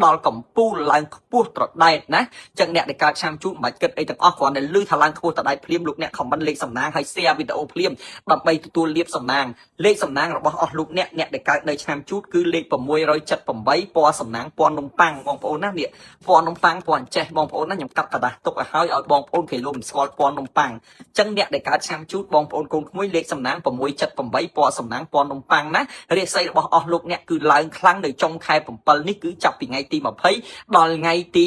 ដល់កំពូលឡើងខ្ពស់ត្រដែតណាចឹងអ្នកដែលកើតឆ្នាំជូតមិនបាច់គិតអីទាំងអស់គ្រាន់តែឮថាឡើងខ្ពស់ត្រដែតភ្លាមលោកអ្នក comment លេខសំណាងហើយ share វីដេអូភ្លាមដើម្បីទទួលលាភសំណាងលេខសំណាងរបស់អស់លោកអ្នកអ្នកដែលកើតនៅឆ្នាំជូតគឺលេខ678ពណ៌សំណាងពណ៌នំប៉័ងបងប្អូនណានេះពណ៌នំប៉័ងពណ៌អញ្ចេះបងប្អូនណាខ្ញុំកាត់ក្រដាសទុកឲ្យហើយឲ្យបងប្អូនគេលោកមិនស្គាល់ពណ៌នំប៉័ងចឹងអ្នកដែលកើតឆ្នាំជូតបងប្អូនកូនក្មួយលេខសំណាង678ពណ៌សំណាងពណ៌នំប៉័ងណារាសីរបស់អស់លោកអ្នកគឺឡើងខ្លាំងនៅចុងខែ7នេះគឺចាប់ពីថ្ងៃទី20ដល់ថ្ងៃទី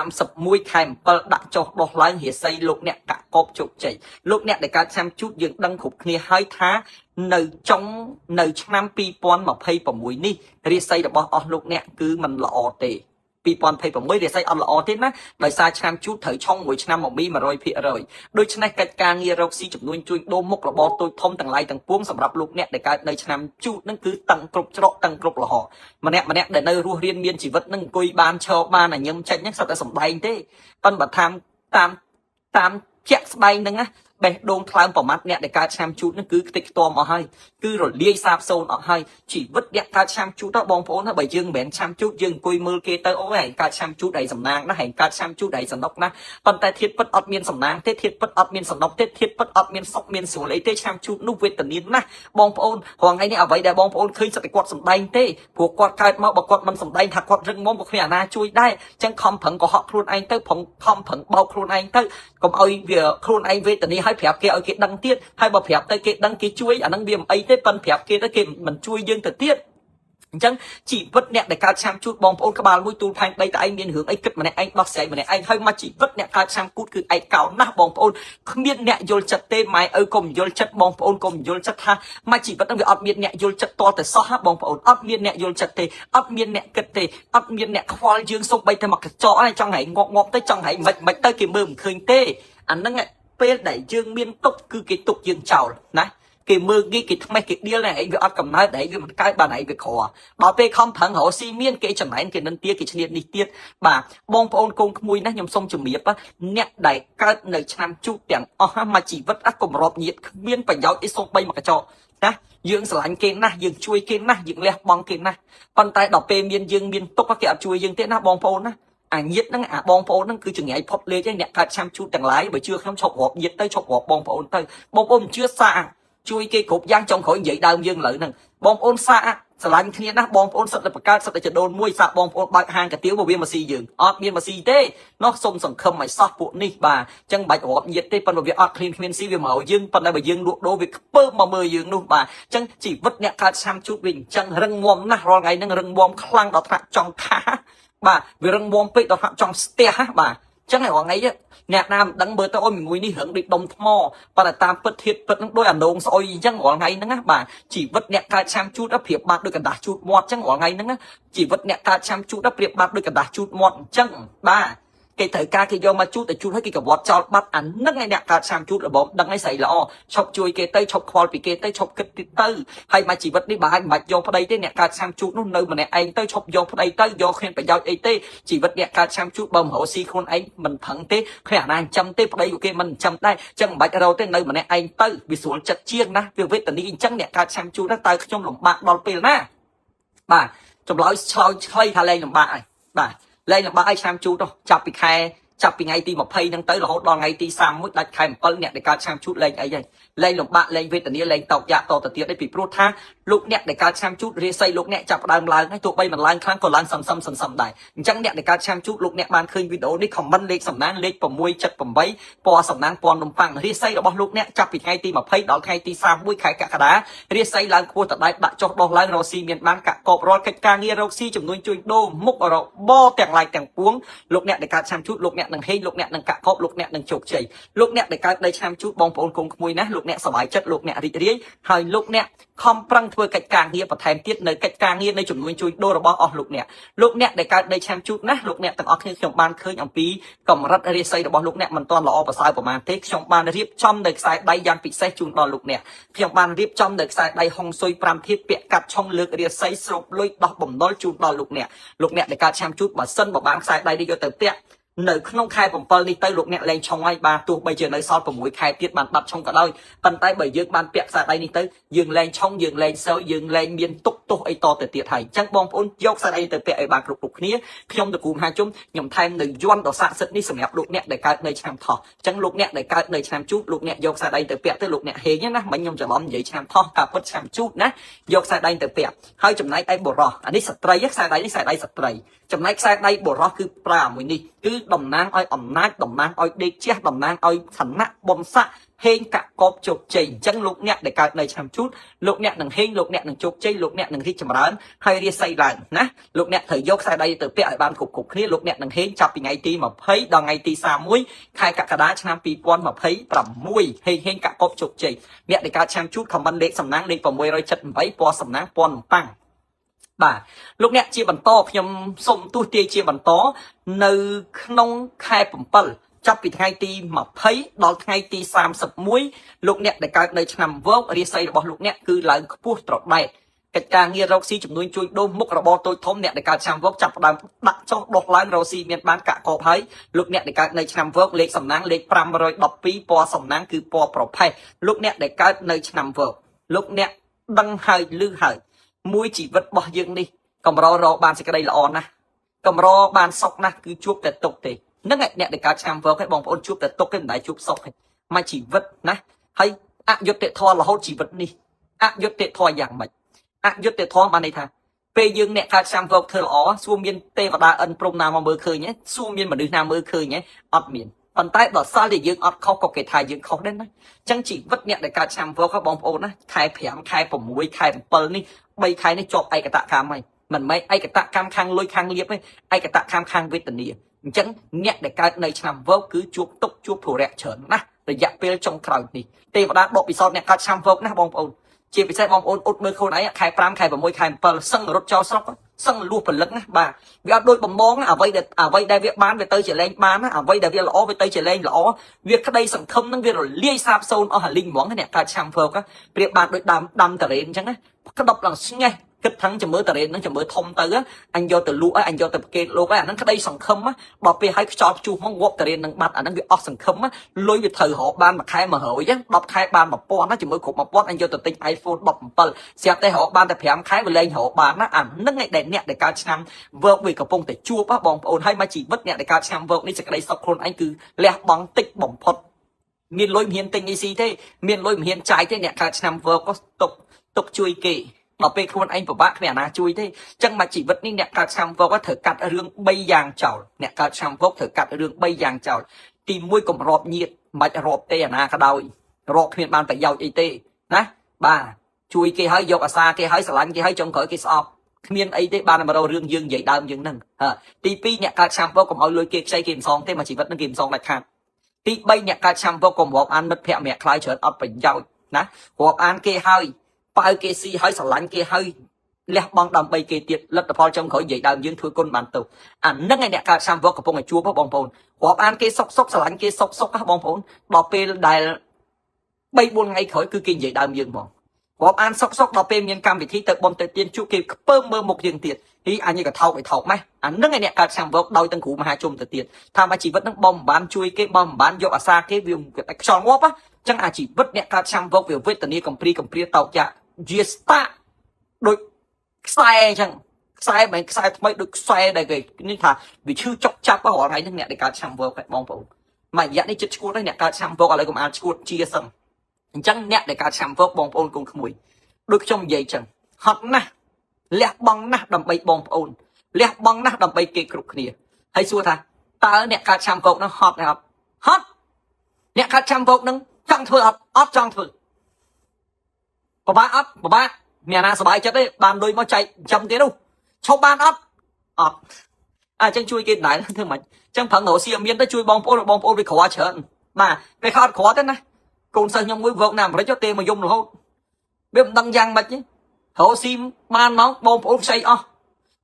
31ខែ7ដាក់ចុះដោះឡើងរាសីលោកអ្នកកាក់កបជោគជ័យលោកអ្នកដែលកើតឆ្នាំជូតយើងដឹងគ្រប់គ្នាហើយថានៅចុងនៅឆ្នាំ2026នេះរាសីរបស់អស់លោកអ្នកគឺមិនល្អទេ2026រាសីអត់ល្អទេណាដោយសារឆ្នាំជូតត្រូវឆុងមួយឆ្នាំមកមី100%ដូច្នេះកិច្ចការងាររកស៊ីចំនួនជួញដូរមុខរបរតូចធំទាំងឡាយទាំងពួងសម្រាប់លោកអ្នកដែលកើតនៅឆ្នាំជូតនឹងគឺតឹងគ្រប់ច្រកតឹងគ្រប់លហម្នាក់ម្នាក់ដែលនៅរស់រៀនមានជីវិតនឹងអង្គុយបានឈរបានអាញឹមចេញហ្នឹងសុទ្ធតែសំដែងទេប៉ុន្តែបើតាមតាមតាមជាក់ស្ដែងហ្នឹងណាបេះដូងថ្លើមប្រមាត់អ្នកដែលកើតឆ្នាំជូតហ្នឹងគឺខ្ទេចខ្ទាំអស់ហើយគឺរលាយសាបសូន្យអស់ហើយជីវិតអ្នកកើតឆ្នាំជូតទៅបងប្អូនណាបើយើងមិនមែនឆ្នាំជូតយើងអង្គុយមើលគេទៅអូយឯងកើតឆ្នាំជូតឯងសំណាងណាស់ឯងកើតឆ្នាំជូតឯងសំណុកណាស់ប៉ុន្តែធាតុពិតអត់មានសំណាងទេធាតុពិតអត់មានសំណុកទេធាតុពិតអត់មានសុខមានស្រួលអីទេឆ្នាំជូតនោះវេទនាណាស់បងប្អូនរាល់ថ្ងៃនេះអ្វីដែលបងប្អូនឃើញសិតតែគាត់សំដែងទេព្រោះគាត់កើតមកបើគាត់មិនសំដែងថាគាត់រឹងមាំក៏គ្មានអាណាជួយដែរអញ្ចឹងខំប្រឹងកុហកខ្លួនឯងទៅប្រឹងខំប្រឹងបោកខ្លួនឯងទៅកុំឲ្យវាខ្លួនឯងវេទនាឲ្យប្រាប់គេឲ្យគេដឹងទៀតហើយបើប្រាប់ទៅគេដឹងគេជួយអាហ្នឹងវាមិនអីទេប៉ុន្តែប្រាប់គេទៅគេមិនជួយយើងទៅទៀតអញ្ចឹងជីវិតអ្នកដែលកើតឆ្នាំជូតបងប្អូនក្បាលមួយទូលផែនដីតែឯងមានរឿងអីគិតម្នាក់ឯងដោះស្រាយម្នាក់ឯងហើយមកជីវិតអ្នកកើតឆ្នាំគូតគឺឯកោណាស់បងប្អូនគ្មានអ្នកយល់ចិត្តទេម៉ែឪក៏មិនយល់ចិត្តបងប្អូនកុំយល់ចិត្តថាមកជីវិតហ្នឹងវាអត់មានអ្នកយល់ចិត្តតតែសោះហ่ะបងប្អូនអត់មានអ្នកយល់ចិត្តទេអត់មានអ្នកគិតទេអត់មានអ្នកខ្វល់យើងសូម្បីតែមកកញ្ចក់ហ្នឹងចង់ឲ្យងាប់ងាប់ទៅចង់ឲ្យមិនមិនទៅគេមើលមិនឃើញទេអាហ្នឹងពេលដែលយើងមានទុកគឺគេទុកយើងចោលណាគេមើលងាយគេថ្មេះគេដៀលណាឯងវាអត់កំណើតឯងវាមិនកើតបានឯងវាក្រដល់ពេលខំប្រឹងរកស៊ីមានគេចំណែនគេនិន្ទាគេឈ្នាតនេះទៀតបាទបងប្អូនកូនក្មួយណាខ្ញុំសូមជំរាបអ្នកដែលកើតនៅឆ្នាំជូតទាំងអស់មកជីវិតអត់គម្របញាតគ្មានប្រយោជន៍អីសូម្បីមកកញ្ចក់ណាយើងស្រឡាញ់គេណាស់យើងជួយគេណាស់យើងលះបង់គេណាស់ប៉ុន្តែដល់ពេលមានយើងមានទុកគេអត់ជួយយើងទេណាបងប្អូនណាអាញាតហ្នឹងអាបងប្អូនហ្នឹងគឺចង្រៃផុតលេខឯងអ្នកកើតឆ្នាំជូតទាំងឡាយបើជឿខ្ញុំឈប់រាប់ញាតទៅឈប់រាប់បងប្អូនទៅបងប្អូនមិនជឿសាកជួយគេគ្រប់យ៉ាងចុងក្រោយនិយាយដើមយើងលើហ្នឹងបងប្អូនសាកស្រឡាញ់គ្នាណាស់បងប្អូនសិតតែបង្កើតសិតតែចដូនមួយសាកបងប្អូនបើកហាងកាទៀវមកវាមកស៊ីយើងអត់មានមកស៊ីទេនោះសុំសង្ឃឹមឲ្យសោះពួកនេះបាទអញ្ចឹងបាច់រាប់ញាតទេប៉ុន្តែវាអត់ឃ្លានគ្មានស៊ីវាមកយើងប៉ុន្តែបើយើងលក់ដូរវាខ្ពើមមកមើលយើងនោះបាទអញ្ចឹងជីវិតអ្នកកើតឆ្នាំជូតវាអញ្ចឹងរឹងមាំណាស់រាល់ថ្ងៃហ្នឹងរឹងមាំខ្លាំងដល់ថ្នាក់ចង់ខាបាទវារឹងមាំពេកដល់ថ្នាក់ចង់ស្ទះបាទចឹងឯងរាល់ថ្ងៃអ្នកណាមិនដឹងមើលទៅអូយមួយនេះរឹងដូចដុំថ្មប៉ុន្តែតាមពិតធាតពិតហ្នឹងដូចអានងស្អុយអញ្ចឹងរាល់ថ្ងៃហ្នឹងណាបាទជីវិតអ្នកកើតឆ្នាំជូតប្រៀបបានដូចកណ្ដាស់ជូតមាត់អញ្ចឹងរាល់ថ្ងៃហ្នឹងណាជីវិតអ្នកកើតឆ្នាំជូតប្រៀបបានដូចកណ្ដាស់ជូតមាត់អញ្ចឹងបាទគេត្រូវការគេយកមកជូតតែជូតឲ្យគេកវត្តចោលបាត់អានឹងឯអ្នកកើតឆ្នាំជូតរបបដឹងឲ្យស្រីល្អឈប់ជួយគេទៅឈប់ខ្វល់ពីគេទៅឈប់គិតទៀតទៅហើយមកជីវិតនេះបើអាចមិនបាច់យកប្តីទេអ្នកកើតឆ្នាំជូតនោះនៅម្នាក់ឯងទៅឈប់យកប្តីទៅយកគ្មានប្រយោជន៍អីទេជីវិតអ្នកកើតឆ្នាំជូតបើមិនរកស៊ីខ្លួនឯងមិនប្រឹងទេគ្មានអាណាចិញ្ចឹមទេប្តីក៏គេមិនចិញ្ចឹមដែរចឹងមិនបាច់រកទេនៅម្នាក់ឯងទៅវាស្រួលចិត្តជាងណាវាវេទនាអញ្ចឹងអ្នកកើតឆ្នាំជូតណាតើខ្ញុំលំបាកដល់ពេលណាបាទចម្លើយឆ្លើយឆ្លៃថាលែងលំបាកហើយបាទលែងលំបាកឲ្យឆ្នាំជូតទៅចាប់ពីខែចាប់ពីថ្ងៃទី20ហ្នឹងទៅរហូតដល់ថ្ងៃទី31ដាច់ខែ7អ្នកដែលកើតឆ្នាំជូតលែងអីហើយលែងលំបាកលែងវេទនាលែងតោកយ៉ាក់តទៅទៀតឯពីព្រោះថាលោកអ្នកដែលកើតឆ្នាំជូតរាសីលោកអ្នកចាប់ផ្ដើមឡើងហើយទោះបីមិនឡើងខ្លាំងក៏ឡើងសន្សំសន្សំដែរអញ្ចឹងអ្នកដែលកើតឆ្នាំជូតលោកអ្នកបានឃើញវីដេអូនេះ comment លេខសំណាងលេខ678ពណ៌សំណាងពណ៌នំប៉័ងរាសីរបស់លោកអ្នកចាប់ពីថ្ងៃទី20ដល់ថ្ងៃទី31ខែកក្កដារាសីឡើងខ្ពស់តដែតដាក់ចុះដោះឡើងរកស៊ីមានបានកាក់កបរាល់កិច្ចការងាររកស៊ីចំនួនជួញដូរមុខរបរទាំងឡាយទាំងពួងលោកអ្នកដែលកើតឆ្នាំជូតលោកអ្នកនឹងហេងលោកអ្នកនឹងកាក់កបលោកអ្នកនឹងជោគជ័យលោកអ្នកដែលកើតនៅឆ្នាំជូតបងប្អូនកូនក្មួយណាលោកអ្នកសប្បាយចិត្តលោកអ្នករីករាយហើយលោកអ្នកខំប្រឹងធ្វើកិច្ចការងារបន្ថែមទៀតនៅកិច្ចការងារនៅចំនួនជួញដូររបស់អស់លោកអ្នកលោកអ្នកដែលកើតនៅឆ្នាំជូតណាលោកអ្នកទាំងអស់គ្នាខ្ញុំបានឃើញអំពីកម្រិតរាសីរបស់លោកអ្នកមិនទាន់ល្អប្រសើរប្រមាណទេខ្ញុំបានរៀបចំនៅខ្សែដៃយ៉ាងពិសេសជូនដល់លោកអ្នកខ្ញុំបានរៀបចំនៅខ្សែដៃហុងស៊ុយ5ធាតុពាក់កាត់ឆុងលើករាសីស្រូបលុយដោះបំណុលជូនដល់លោកអ្នកលោកអ្នកដែលកើតឆ្នាំជូតបើសិនបើបានខ្សែដៃនេះយកទៅពាក់នៅក្នុងខែ7នេះទៅលោកអ្នកលែងឆុងហើយបាទទោះបីជានៅសល់6ខែទៀតបានបាត់ឆុងក៏ដោយប៉ុន្តែបើយើងបានពាក់ខ្សែដៃនេះទៅយើងលែងឆុងយើងលែងសើយើងលែងមានទុក ទោសអីតទៅទៀតហើយអញ្ចឹងបងប្អូនយកខ្សែដៃទៅពាក់ឲ្យបានគ្រប់គ្រប់គ្នាខ្ញុំតកូមហាជុំខ្ញុំថែមនៅយន្តដ៏ស័ក្តិសិទ្ធិនេះសម្រាប់លោកអ្នកដែលកើតនៅឆ្នាំថោះអញ្ចឹងលោកអ្នកដែលកើតនៅឆ្នាំជូតលោកអ្នកយកខ្សែដៃទៅពាក់ទៅលោកអ្នកហេងណាមិញខ្ញុំច្រឡំនិយាយឆ្នាំថោះការពិតឆ្នាំជូតណាយកខ្សែដៃទៅពាក់ហើយចំណែកឯបុរសអានេះស្ត្រីខ្សែដៃនេះខ្សែដៃស្ត្រីចំណែកខ្សែដៃបុរសគឺប្រើមួយនេះគឺតំណាងឲ្យអំណាចតំណាងឲ្យដេកជះតំណាងឲ្យឋានៈបុណ្យស័ក្តិហេងកកបជោគជ័យអញ្ចឹងលោកអ្នកដែលកើតនៅឆ្នាំជូតលោកអ្នកនឹងហេងលោកអ្នកនឹងជោគជ័យលោកអ្នកនឹងរីកចម្រើនហើយរាសីឡើងណាលោកអ្នកត្រូវយកខ្សែដៃទៅពាក់ឲ្យបានគ្រប់គ្រប់គ្នាលោកអ្នកនឹងហេងចាប់ពីថ្ងៃទី20ដល់ថ្ងៃទី31ខែកក្កដាឆ្នាំ2026ហេងហេងកកបជោគជ័យអ្នកដែលកើតឆ្នាំជូត comment លេខសំណាងលេខ678ពណ៌សំណាងពណ៌ប៉ាំងបាទលោកអ្នកជាបន្តខ្ញុំសូមទស្សទាយជាបន្តនៅក្នុងខែ7ចាប់ពីថ្ងៃទី20ដល់ថ្ងៃទី31លោកអ្នកដែលកើតនៅឆ្នាំវករាសីរបស់លោកអ្នកគឺឡើងខ្ពស់ត្រដែតកិច្ចការងាររកស៊ីចំនួនជួញដូរមុខរបរតូចធំអ្នកដែលកើតឆ្នាំវកចាប់ផ្ដើមដាក់ចុះដុះឡើងរកស៊ីមានបានកាក់កបហើយលោកអ្នកដែលកើតនៅឆ្នាំវកលេខសំណាងលេខ512ពណ៌សំណាងគឺពណ៌ប្រផេះលោកអ្នកដែលកើតនៅឆ្នាំវកលោកអ្នកដឹងហើយឮហើយមួយជីវិតរបស់យើងនេះកម្ររកបានសេចក្តីល្អណាស់កម្របានសុខណាស់គឺជួបតែទុក្ខទេហ្នឹងឯអ្នកដែលកើតឆ្នាំវកឯងបងប្អូនជួបតែទុក្ខទេមិនដែលជួបសុខទេមួយជីវិតណាហើយអយុត្តិធម៌រហូតជីវិតនេះអយុត្តិធម៌យ៉ាងម៉េចអយុត្តិធម៌បានន័យថាពេលយើងអ្នកកើតឆ្នាំវកធ្វើល្អសួរមានទេវតាអិនព្រំណាមកមើលឃើញទេសួរមានមនុស្សណាមើលឃើញទេអត់មានប៉ុន្តែដល់សល់តែយើងអត់ខុសក៏គេថាយើងខុសដែរណាអញ្ចឹងជីវិតអ្នកដែលកើតឆ្នាំវកបងប្អូនណាខែ5ខែ6ខែ7នេះ3ខែនេះជាប់ឯកតកម្មហើយមិនមែនឯកតកម្មខាងលុយខាងលៀបទេឯកតកម្មខាងវេទនាអញ្ចឹងអ្នកដែលកើតនៅឆ្នាំវកគឺជួបទុកជួបធុរៈច្រើនណាស់រយៈពេលចុងក្រោយនេះទេវតាដកពិសោធន៍អ្នកកើតឆ្នាំវកណាបងប្អូនជាពិសេសបងប្អូនអ៊ុតមើលខ្លួនឯងខែ5ខែ6ខែ7សឹងរត់ចោលស្រុកសឹងលួសផលិតណាបាទវាអត់ដូចបំងអ្វីដែលអ្វីដែលវាបានវាទៅជាលែងបានណាអ្វីដែលវាល្អវាទៅជាលែងល្អវាក្តីសង្ឃឹមនឹងវារលាយសាបសូន្យអស់អាលីងហ្មងអ្នកកើតឆ្នាំវកប្រៀបបានដូចដើមដាំតារ៉េនអញ្ចឹងណាក្តប់ឡើងស្ងេះគិតថងចាំមើលតារ៉េនហ្នឹងចាំមើលធំទៅអញយកទៅលក់អញយកទៅប្រកេតលោកអាហ្នឹងក្តីសង្ឃឹមដល់ពេលឲ្យខ្យល់ព្យុះមកងាប់តារ៉េនហ្នឹងបាត់អាហ្នឹងវាអស់សង្ឃឹមលុយវាត្រូវរកបានមួយខែ100ចឹង10ខែបាន1000ណាចាំមើលគ្រប់1000អញយកទៅទិញ iPhone 17ស្រាប់តែរកបានតែ5ខែវាលែងរកបានណាអាហ្នឹងឯងដែលអ្នកដែលកើតឆ្នាំវកវាកំពុងតែជួបបងប្អូនហើយមកជីវិតអ្នកដែលកើតឆ្នាំវកនេះសេចក្តីសុខខ្លួនឯងគឺលះបង់តិចបំផុតមានលុយមិនហ៊ានទិញអីស៊ីទេមានលុយមិនហ៊ានចាយទេអ្នកកើតឆ្នាំវកក៏ទុកទុកជួយគេដល់ពេលខ្លួនឯងពិបាកគ្មានអាណាជួយទេចឹងមកជីវិតនេះអ្នកកើតឆ្នាំវកត្រូវកាត់រឿង3យ៉ាងចោលអ្នកកើតឆ្នាំវកត្រូវកាត់រឿង3យ៉ាងចោលទី1កុំរាប់ញាតមិនបាច់រាប់ទេអាណាក៏ដោយរាប់គ្មានបានប្រយោជន៍អីទេណាបាទជួយគេហើយយកអាសាគេហើយស្រឡាញ់គេហើយចុងក្រោយគេស្អប់គ្មានអីទេបានមករករឿងយើងនិយាយដើមយើងហ្នឹងទី2អ្នកកើតឆ្នាំវកកុំឲ្យលុយគេខ្ចីគេមិនសងទេមកជីវិតហ្នឹងគេមិនសងដាច់ខាតទី3អ្នកកើតឆ្នាំវកកុំរាប់អានមិត្តភក្តិម្នាក់ខ្លាយច្រើនអត់ប្រយោជន៍ណារាប់អានគេហើយប៉ៅគេស៊ីហើយស្រឡាញ់គេហើយលះបង់ដើម្បីគេទៀតលទ្ធផលចុងក្រោយនិយាយដើមយើងធ្វើគុណបានទៅអានឹងឯអ្នកកើតឆ្នាំវកកំពុងតែជួបបងប្អូនរាប់អានគេសុកសុកស្រឡាញ់គេសុកសុកណាបងប្អូនដល់ពេលដែល3 4ថ្ងៃក្រោយគឺគេនិយាយដើមយើងហ្មងរាប់អានសុកសុកដល់ពេលមានកម្មវិធីទៅបំទៅទៀនជួបគេខ្ពើមមើលមុខយើងទៀតហីអញក៏ថោកឲ្យថោកម៉េះអានឹងឯអ្នកកើតឆ្នាំវកដោយទាំងគ្រូមហាជុំទៅទៀតថាមកជីវិតនឹងបំមិនបានជួយគេបំមិនបានយកអាសាគេវាខ្យល់ងាប់ចឹងអាជីវិតអ្នកកើតឆ្នាំវកវាវេទនាកំព្រីកំព្រាតោកយ៉ាជាស្តាក់ដូចខ្សែអញ្ចឹងខ្សែមិនខ្សែថ្មីដូចខ្សែដែលគេនេះថាវាឈឺចុកចាប់រាល់ថ្ងៃហ្នឹងអ្នកដែលកើតឆ្នាំវកបងប្អូនមួយរយៈនេះចិត្តឈួតហើយអ្នកកើតឆ្នាំវកឥឡូវកុំអាលឈួតជាសឹងអញ្ចឹងអ្នកដែលកើតឆ្នាំវកបងប្អូនកូនក្មួយដូចខ្ញុំនិយាយអញ្ចឹងហត់ណាស់លះបង់ណាស់ដើម្បីបងប្អូនលះបង់ណាស់ដើម្បីគេគ្រប់គ្នាហើយសួរថាតើអ្នកកើតឆ្នាំវកហ្នឹងហត់ទេអត់ហត់អ្នកកើតឆ្នាំវកហ្នឹងចង់ធ្វើអត់អត់ចង់ធ្វើពិបាកអត់ពិបាកមានណាសบายចិត្តទេបានលុយមកចែកចាំទៀតនោះឈប់បានអត់អត់អញ្ចឹងជួយគេដែរធ្វើម៉េចអញ្ចឹងប្រឹងរកស៊ីមានទៅជួយបងប្អូនបងប្អូនវាក្រច្រើនបាទពេលខអត់ក្រទេណាកូនសិស្សខ្ញុំមួយវកនៅអាមេរិកទេមកយំរហូតវាមិនដឹងយ៉ាងម៉េចទេរកស៊ីបានមកបងប្អូនខ្ចីអស់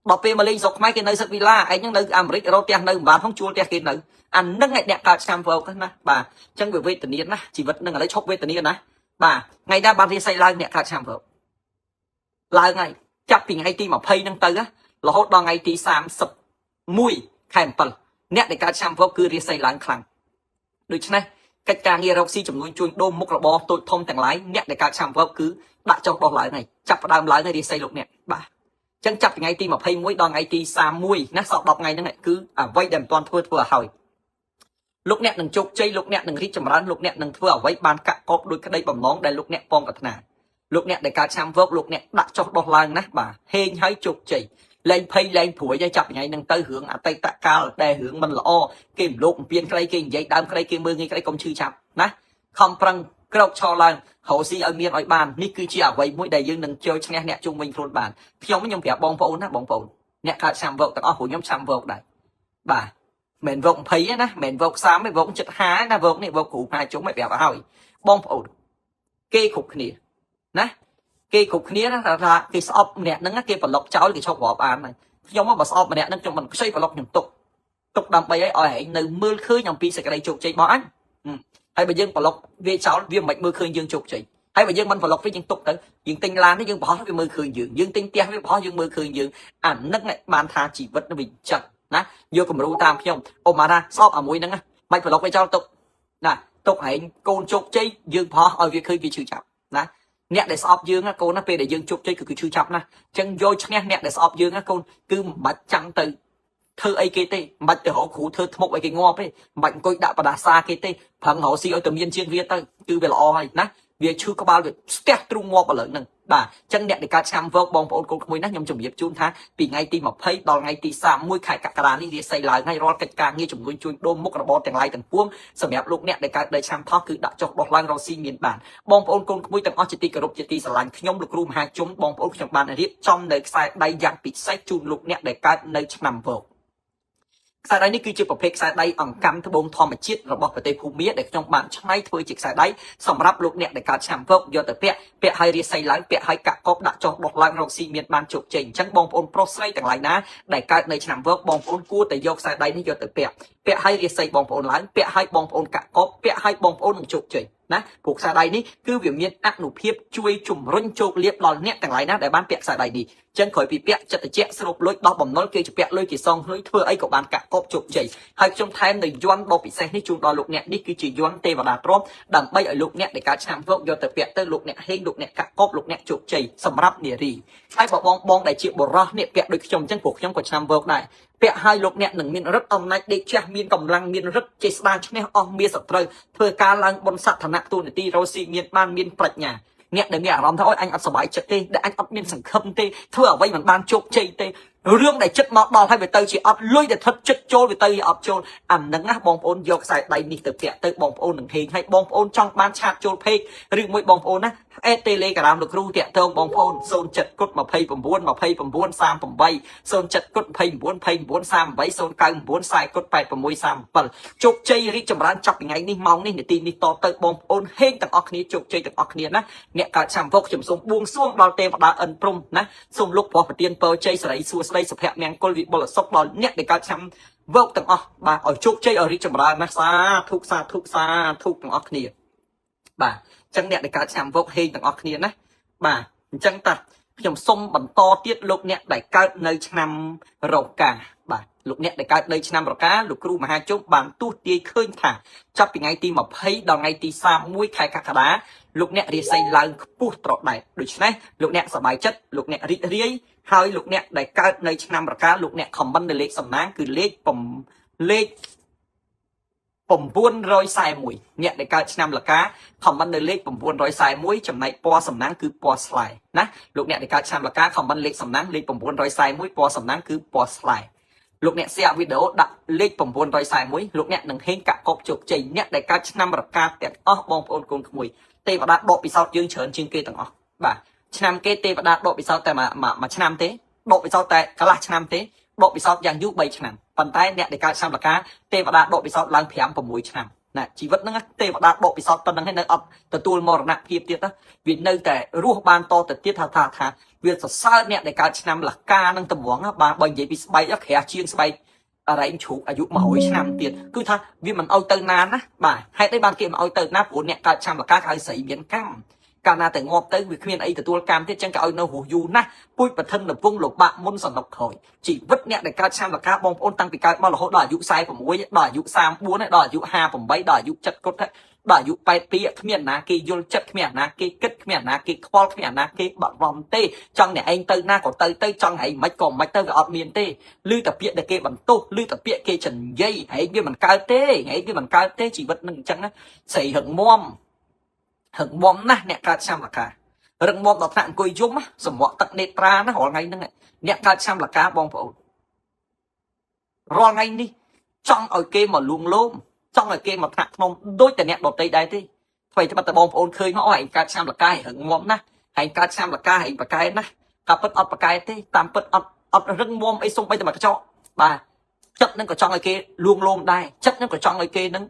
ដល់ពេលមកលេងស្រុកខ្មែរគេនៅសឹកវីឡាឯងហ្នឹងនៅអាមេរិករកផ្ទះនៅមិនបានផងជួលផ្ទះគេនៅអានឹងឯអ្នកកើតឆ្នាំវកណាបាទអញ្ចឹងវាវេទនាណាជីវិតនឹងឥឡូវឈប់វេទនាណាបាទថ្ងៃណាបានរៀនសៃឡើងអ្នកកើតឆ្នាំវកឡើងហើយចាប់ពីថ្ងៃទី20ហ្នឹងទៅរហូតដល់ថ្ងៃទី31ខែ7អ្នកដែលកើតឆ្នាំវកគឺរាសីឡើងខ្លាំងដូច្នេះ កិច្ចការងាររកស៊ីចំនួនជួញដូរមុខរបរតូចធំទាំងឡាយអ្នកដែលកើតឆ្នាំវកគឺដាក់ចុះដោះឡើងហើយចាប់ផ្ដើមឡើងហើយរាសីលោកអ្នកបាទចឹងចាប់ពីថ្ងៃទី21ដល់ថ្ងៃទី31ណាសល់10ថ្ងៃហ្នឹងគឺអ្វីដែលមិនទាន់ធ្វើធ្វើឲ្យហើយលោកអ្នកនឹងជោគជ័យលោកអ្នកនឹងរីកចម្រើនលោកអ្នកនឹងធ្វើអ្វីបានកាក់កបដោយក្តីបំណងដែលលោកអ្នកប៉ងប្រាថ្នាលោកអ្នកដែលកើតឆ្នាំវកលោកអ្នកដាក់ចុះដោះឡើងណាបាទហេងហើយជោគជ័យលែងភ័យលែងព្រួយហើយចាប់ថ្ងៃហ្នឹងទៅរឿងអតីតកាលដែលរឿងមិនល្អគេមលោកអំពៀនក្រីគេនិយាយដើមក្រីគេមើលងាយក្រីកុំឈឺចាប់ណាខំប្រឹងក្រោកឈរឡើងរកស៊ីឲ្យមានឲ្យបាននេះគឺជាអ្វីមួយដែលយើងនឹងចូលឈ្នះអ្នកជុំវិញខ្លួនបានខ្ញុំខ្ញុំប្រាប់បងប្អូនណាបងប្អូនអ្នកកើតឆ្នាំវកទាំងអស់ព្រោះខ្ញុំឆ្នាំវកដែរបាទមិនវក20ទេណាមិនវក30ទេវក75ណាវកនេះវកគ្រូផ្នែកជុំឲ្យប្រាប់ឲ្យហើយបងប្អូនគេគ្រប់គ្នាណាគេគ្រប់គ្នាណាថាគេស្អប់ម្នាក់ហ្នឹងគេប្លុកចោលគេឈប់រាប់អានហើយខ្ញុំបើស្អប់ម្នាក់ហ្នឹងខ្ញុំមិនខ្ចីប្លុកខ្ញុំទុកទុកដើម្បីឲ្យឲ្យឯងនៅមើលឃើញអំពីសេចក្តីជោគជ័យរបស់អញហើយបើយើងប្លុកវាចោលវាមិនមើលឃើញយើងជោគជ័យហើយបើយើងមិនប្លុកវាយើងទុកទៅយើងទិញឡាននេះយើងបង្ហោះវាមើលឃើញយើងយើងទិញផ្ទះវាបង្ហោះយើងមើលឃើញយើងអានឹងបានថាជីវិតវាចឹងណាយកគំរូតាមខ្ញុំអូមកថាស្អប់អាមួយហ្នឹងមិនប្លុកវាចោលទុកណាទុកឯងកូនជោគជ័យយើងបង្ហោះឲ្យវាឃើញវាឈឺចាប់ណាអ្នកដែលស្អប់យើងណាកូនណាពេលដែលយើងជោគជ័យគឺឈឺចាប់ណាអញ្ចឹងយកឈ្នះអ្នកដែលស្អប់យើងណាកូនគឺមិនបាច់ចាំទៅធ្វើអីគេទេមិនបាច់ទៅរកគ្រូធ្វើធ្មប់អីគេងាប់ទេមិនបាច់អង្គុយដាក់បដាសាគេទេប្រឹងរកស៊ីឲ្យតែមានជាងវាទៅគឺវាល្អហើយណាវាឈឺក្បាលវាស្ទះទ្រូងងាប់ឥឡូវហ្នឹងបាទអញ្ចឹងអ្នកដែលកើតឆ្នាំវកបងប្អូនកូនក្មួយណាខ្ញុំជម្រាបជូនថាពីថ្ងៃទី20ដល់ថ្ងៃទី31ខែកក្កដានេះរាសីឡើងហើយរាល់កិច្ចការងារជំនួញជួញដូរមុខរបរទាំងឡាយទាំងពួងសម្រាប់លោកអ្នកដែលកើតនៅឆ្នាំថោះគឺដាក់ចុះដោះឡើងរកស៊ីមានបានបងប្អូនកូនក្មួយទាំងអស់ជាទីគោរពជាទីស្រឡាញ់ខ្ញុំលោកគ្រូមហាជុំបងប្អូនខ្ញុំបានរៀបចំនៅខ្សែដៃយ៉ាងពិសេសជូនលោកអ្នកដែលកើតនៅឆ្នាំវកខ្សែដៃនេះគឺជាប្រភេទខ្សែដៃអង្កាំត្បូងធម្មជាតិរបស់ប្រទេសភូមាដែលខ្ញុំបានច្នៃធ្វើជាខ្សែដៃសម្រាប់លោកអ្នកដែលកើតឆ្នាំវកយកទៅពាក់ពាក់ឲ្យរាសីឡើងពាក់ឲ្យកាក់កបដាក់ចុះដោះឡើងរកស៊ីមានបានជោគជ័យអញ្ចឹងបងប្អូនប្រុសស្រីទាំងឡាយណាដែលកើតនៅឆ្នាំវកបងប្អូនគួរតែយកខ្សែដៃនេះយកទៅពាក់ពាក់ឲ្យរាសីបងប្អូនឡើងពាក់ឲ្យបងប្អូនកាក់កបពាក់ឲ្យបងប្អូននឹងជោគជ័យណាព្រោះខ្សែដៃនេះគឺវាមានអនុភាពជួយជំរុញជោគលាភដល់អ្នកទាំងឡាយណាដែលបានពាក់ខ្សែដៃនេះចឹងក្រោយពីពាក់ចិត្តតិចស្រូបលុយដោះបំណុលគេជាពាក់លុយគេសងលុយធ្វើអីក៏បានកាក់កបជោគជ័យហើយខ្ញុំថែមនៅយ័ន្តដ៏ពិសេសនេះជូនដល់លោកអ្នកនេះគឺជាយ័ន្តទេវតាទ្រព្យដើម្បីឲ្យលោកអ្នកដែលកើតឆ្នាំវកយកទៅពាក់ទៅលោកអ្នកហេងលោកអ្នកកាក់កបលោកអ្នកជោគជ័យសម្រាប់នារីហើយបើបងបងដែលជាបុរសនេះពាក់ដូចខ្ញុំចឹងព្រោះខ្ញុំក៏ឆ្នាំវកដែរពាក់ឲ្យលោកអ្នកនឹងមានឫទ្ធិអំណាចដេកជះមានកម្លាំងមានឫទ្ធិចេះស្ដារឈ្នះអស់មានសត្រូវធ្វើការឡើងបុណ្យស័ក្តិឋានៈទូនាទីរស់ស៊ីមានបានមានប្រាជ្ញាអ្នកដែលមានអារម្មណ៍ថាអូយអញអត់សប្បាយចិត្តទេដែលអញអត់មានសង្ឃឹមទេធ្វើអ្វីមិនបានជោគជ័យទេរឿងដែលចិត្តមកដល់ហើយវាទៅជាអត់លុយដែលថិតចិត្តចូលវាទៅជាអត់ចូលអាហ្នឹងណាបងប្អូនយកខ្សែដៃនេះទៅពាក់ទៅបងប្អូននឹងហេងហើយបងប្អូនចង់បាន chat ចូល page ឬមួយបងប្អូនណា add Telegram លោកគ្រូតាក់ទងបងប្អូន07គុត29 29 38 07គុត29 29 38 099 40គុត86 37ជោគជ័យរីកចម្រើនចាប់ពីថ្ងៃនេះម៉ោងនេះនាទីនេះតទៅបងប្អូនហេងទាំងអស់គ្នាជោគជ័យទាំងអស់គ្នាណាអ្នកកើតឆ្នាំវកខ្ញុំសូមបួងសួងដល់ទេវតាអិនព្រំណាសូមលោកព្រះប្រទានពរជ័យសិរីសួស្តីសុភមង្គលវិបុលសុខដល់អ្នកដែលកើតឆ្នាំវកទាំងអស់បាទឲ្យជោគជ័យឲ្យរីកចម្រើនណាសាធុសាធុសាធុទាំងអស់គ្នាបាទអញ្ចឹងអ្នកដែលកើតឆ្នាំវកហេងទាំងអស់គ្នាណាបាទអញ្ចឹងតាខ្ញុំសូមបន្តទៀតលោកអ្នកដែលកើតនៅឆ្នាំរកាបាទលោកអ្នកដែលកើតនៅឆ្នាំរកាលោកគ្រូមហាជុំបានទស្សទាយឃើញថាចាប់ពីថ្ងៃទី20ដល់ថ្ងៃទី31ខែកក្កដាលោកអ្នករាសីឡើងខ្ពស់ត្រដែតដូច្នេះលោកអ្នកសប្បាយចិត្តលោកអ្នករីករាយហើយលោកអ្នកដែលកើតនៅឆ្នាំរកាលោកអ្នក comment នៅលេខសំណាងគឺលេខលេខ941អ្នកដែលកើតឆ្នាំលកា comment នៅលេខ941ចំណែកពណ៌សំណាងគឺពណ៌ស្លែណាលោកអ្នកដែលកើតឆ្នាំលកា comment លេខសំណាងលេខ941ពណ៌សំណាងគឺពណ៌ស្លែលោកអ្នក share វីដេអូដាក់លេខ941លោកអ្នកនឹងហេងកាក់កបជោគជ័យអ្នកដែលកើតឆ្នាំរកាទាំងអស់បងប្អូនកូនក្មួយទេវតាដកពិសោធន៍យើងច្រើនជាងគេទាំងអស់បាទឆ្នាំគេទេវតាដកពិសោធន៍តែមួយឆ្នាំទេដកពិសោធន៍តែកន្លះឆ្នាំទេដកពិសោធន៍យ៉ាងយូរ3ឆ្នាំប៉ុន្តែអ្នកដែលកើតឆ្នាំលកាទេវតាដកពិសោធន៍ឡើង5 6ឆ្នាំណាជីវិតហ្នឹងទេវតាដកពិសោធន៍ប៉ុណ្្នឹងហើយនៅអត់ទទួលមរណភាពទៀតណាវានៅតែរស់បានតទៅទៀតថាថាថាវាសរសើរអ្នកដែលកើតឆ្នាំលកានឹងតម្រងបាទបើនិយាយពីស្បែកក្រាស់ជាងស្បែករែងជ្រូកអាយុ100ឆ្នាំទៀតគឺថាវាមិនឲ្យទៅណាណាបាទហេតុអីបានគេមិនឲ្យទៅណាព្រោះអ្នកកើតឆ្នាំលកាគេឲ្យស្រីមានកម្មកាលណាតែងាប់ទៅវាគ្មានអីទទួលកម្មទៀតចឹងគេឲ្យនៅរស់យូរណាស់ពូជប្រធិនលពងលបាក់មុនសនុកក្រោយជីវិតអ្នកដែលកើតឆ្នាំលកាបងប្អូនតាំងពីកើតមករហូតដល់អាយុ46ដល់អាយុ34ដល់អាយុ58ដល់អាយុ7គុត ដល់អាយុ82គ្មានណាគេយល់ចិត្តគ្មានណាគេគិតគ្មានណាគេខ្វល់គ្មានណាគេបារម្ភទេចង់អ្នកឯងទៅណាក៏ទៅទៅចង់ឯងមិនក៏មិនទៅវាអត់មានទេឮតែពាក្យដែលគេបន្ទោសឮតែពាក្យគេចនិយាយឯងវាមិនកើតទេឯងវាមិនកើតទេជីវិតនឹងអញ្ចឹងណាស្រីរឹងមាំរឹងមាំណាស់អ្នកកើតឆ្នាំលការឹងមាំដល់ថ្នាក់អង្គុយយំសម្រក់ទឹកនេត្រាណារាល់ថ្ងៃហ្នឹងអ្នកកើតឆ្នាំលកាបងប្អូនរាល់ថ្ងៃនេះចង់ឲ្យគេមកលួងលោមចង់ឲ្យគេមកថ្នាក់ថ្នមដូចតែអ្នកដទៃដែរទេអ្វីត្បិតតែបងប្អូនឃើញមកអូឯងកើតឆ្នាំលកាឯងរឹងមាំណាស់ឯងកើតឆ្នាំលកាឯងប្រកែណាស់កាពិតអត់ប្រកែទេតាមពិតអត់អត់រឹងមាំអីសុំបីតែមកកញ្ចក់បាទចិត្តនឹងក៏ចង់ឲ្យគេលួងលោមដែរចិត្តនឹងក៏ចង់ឲ្យគេនឹង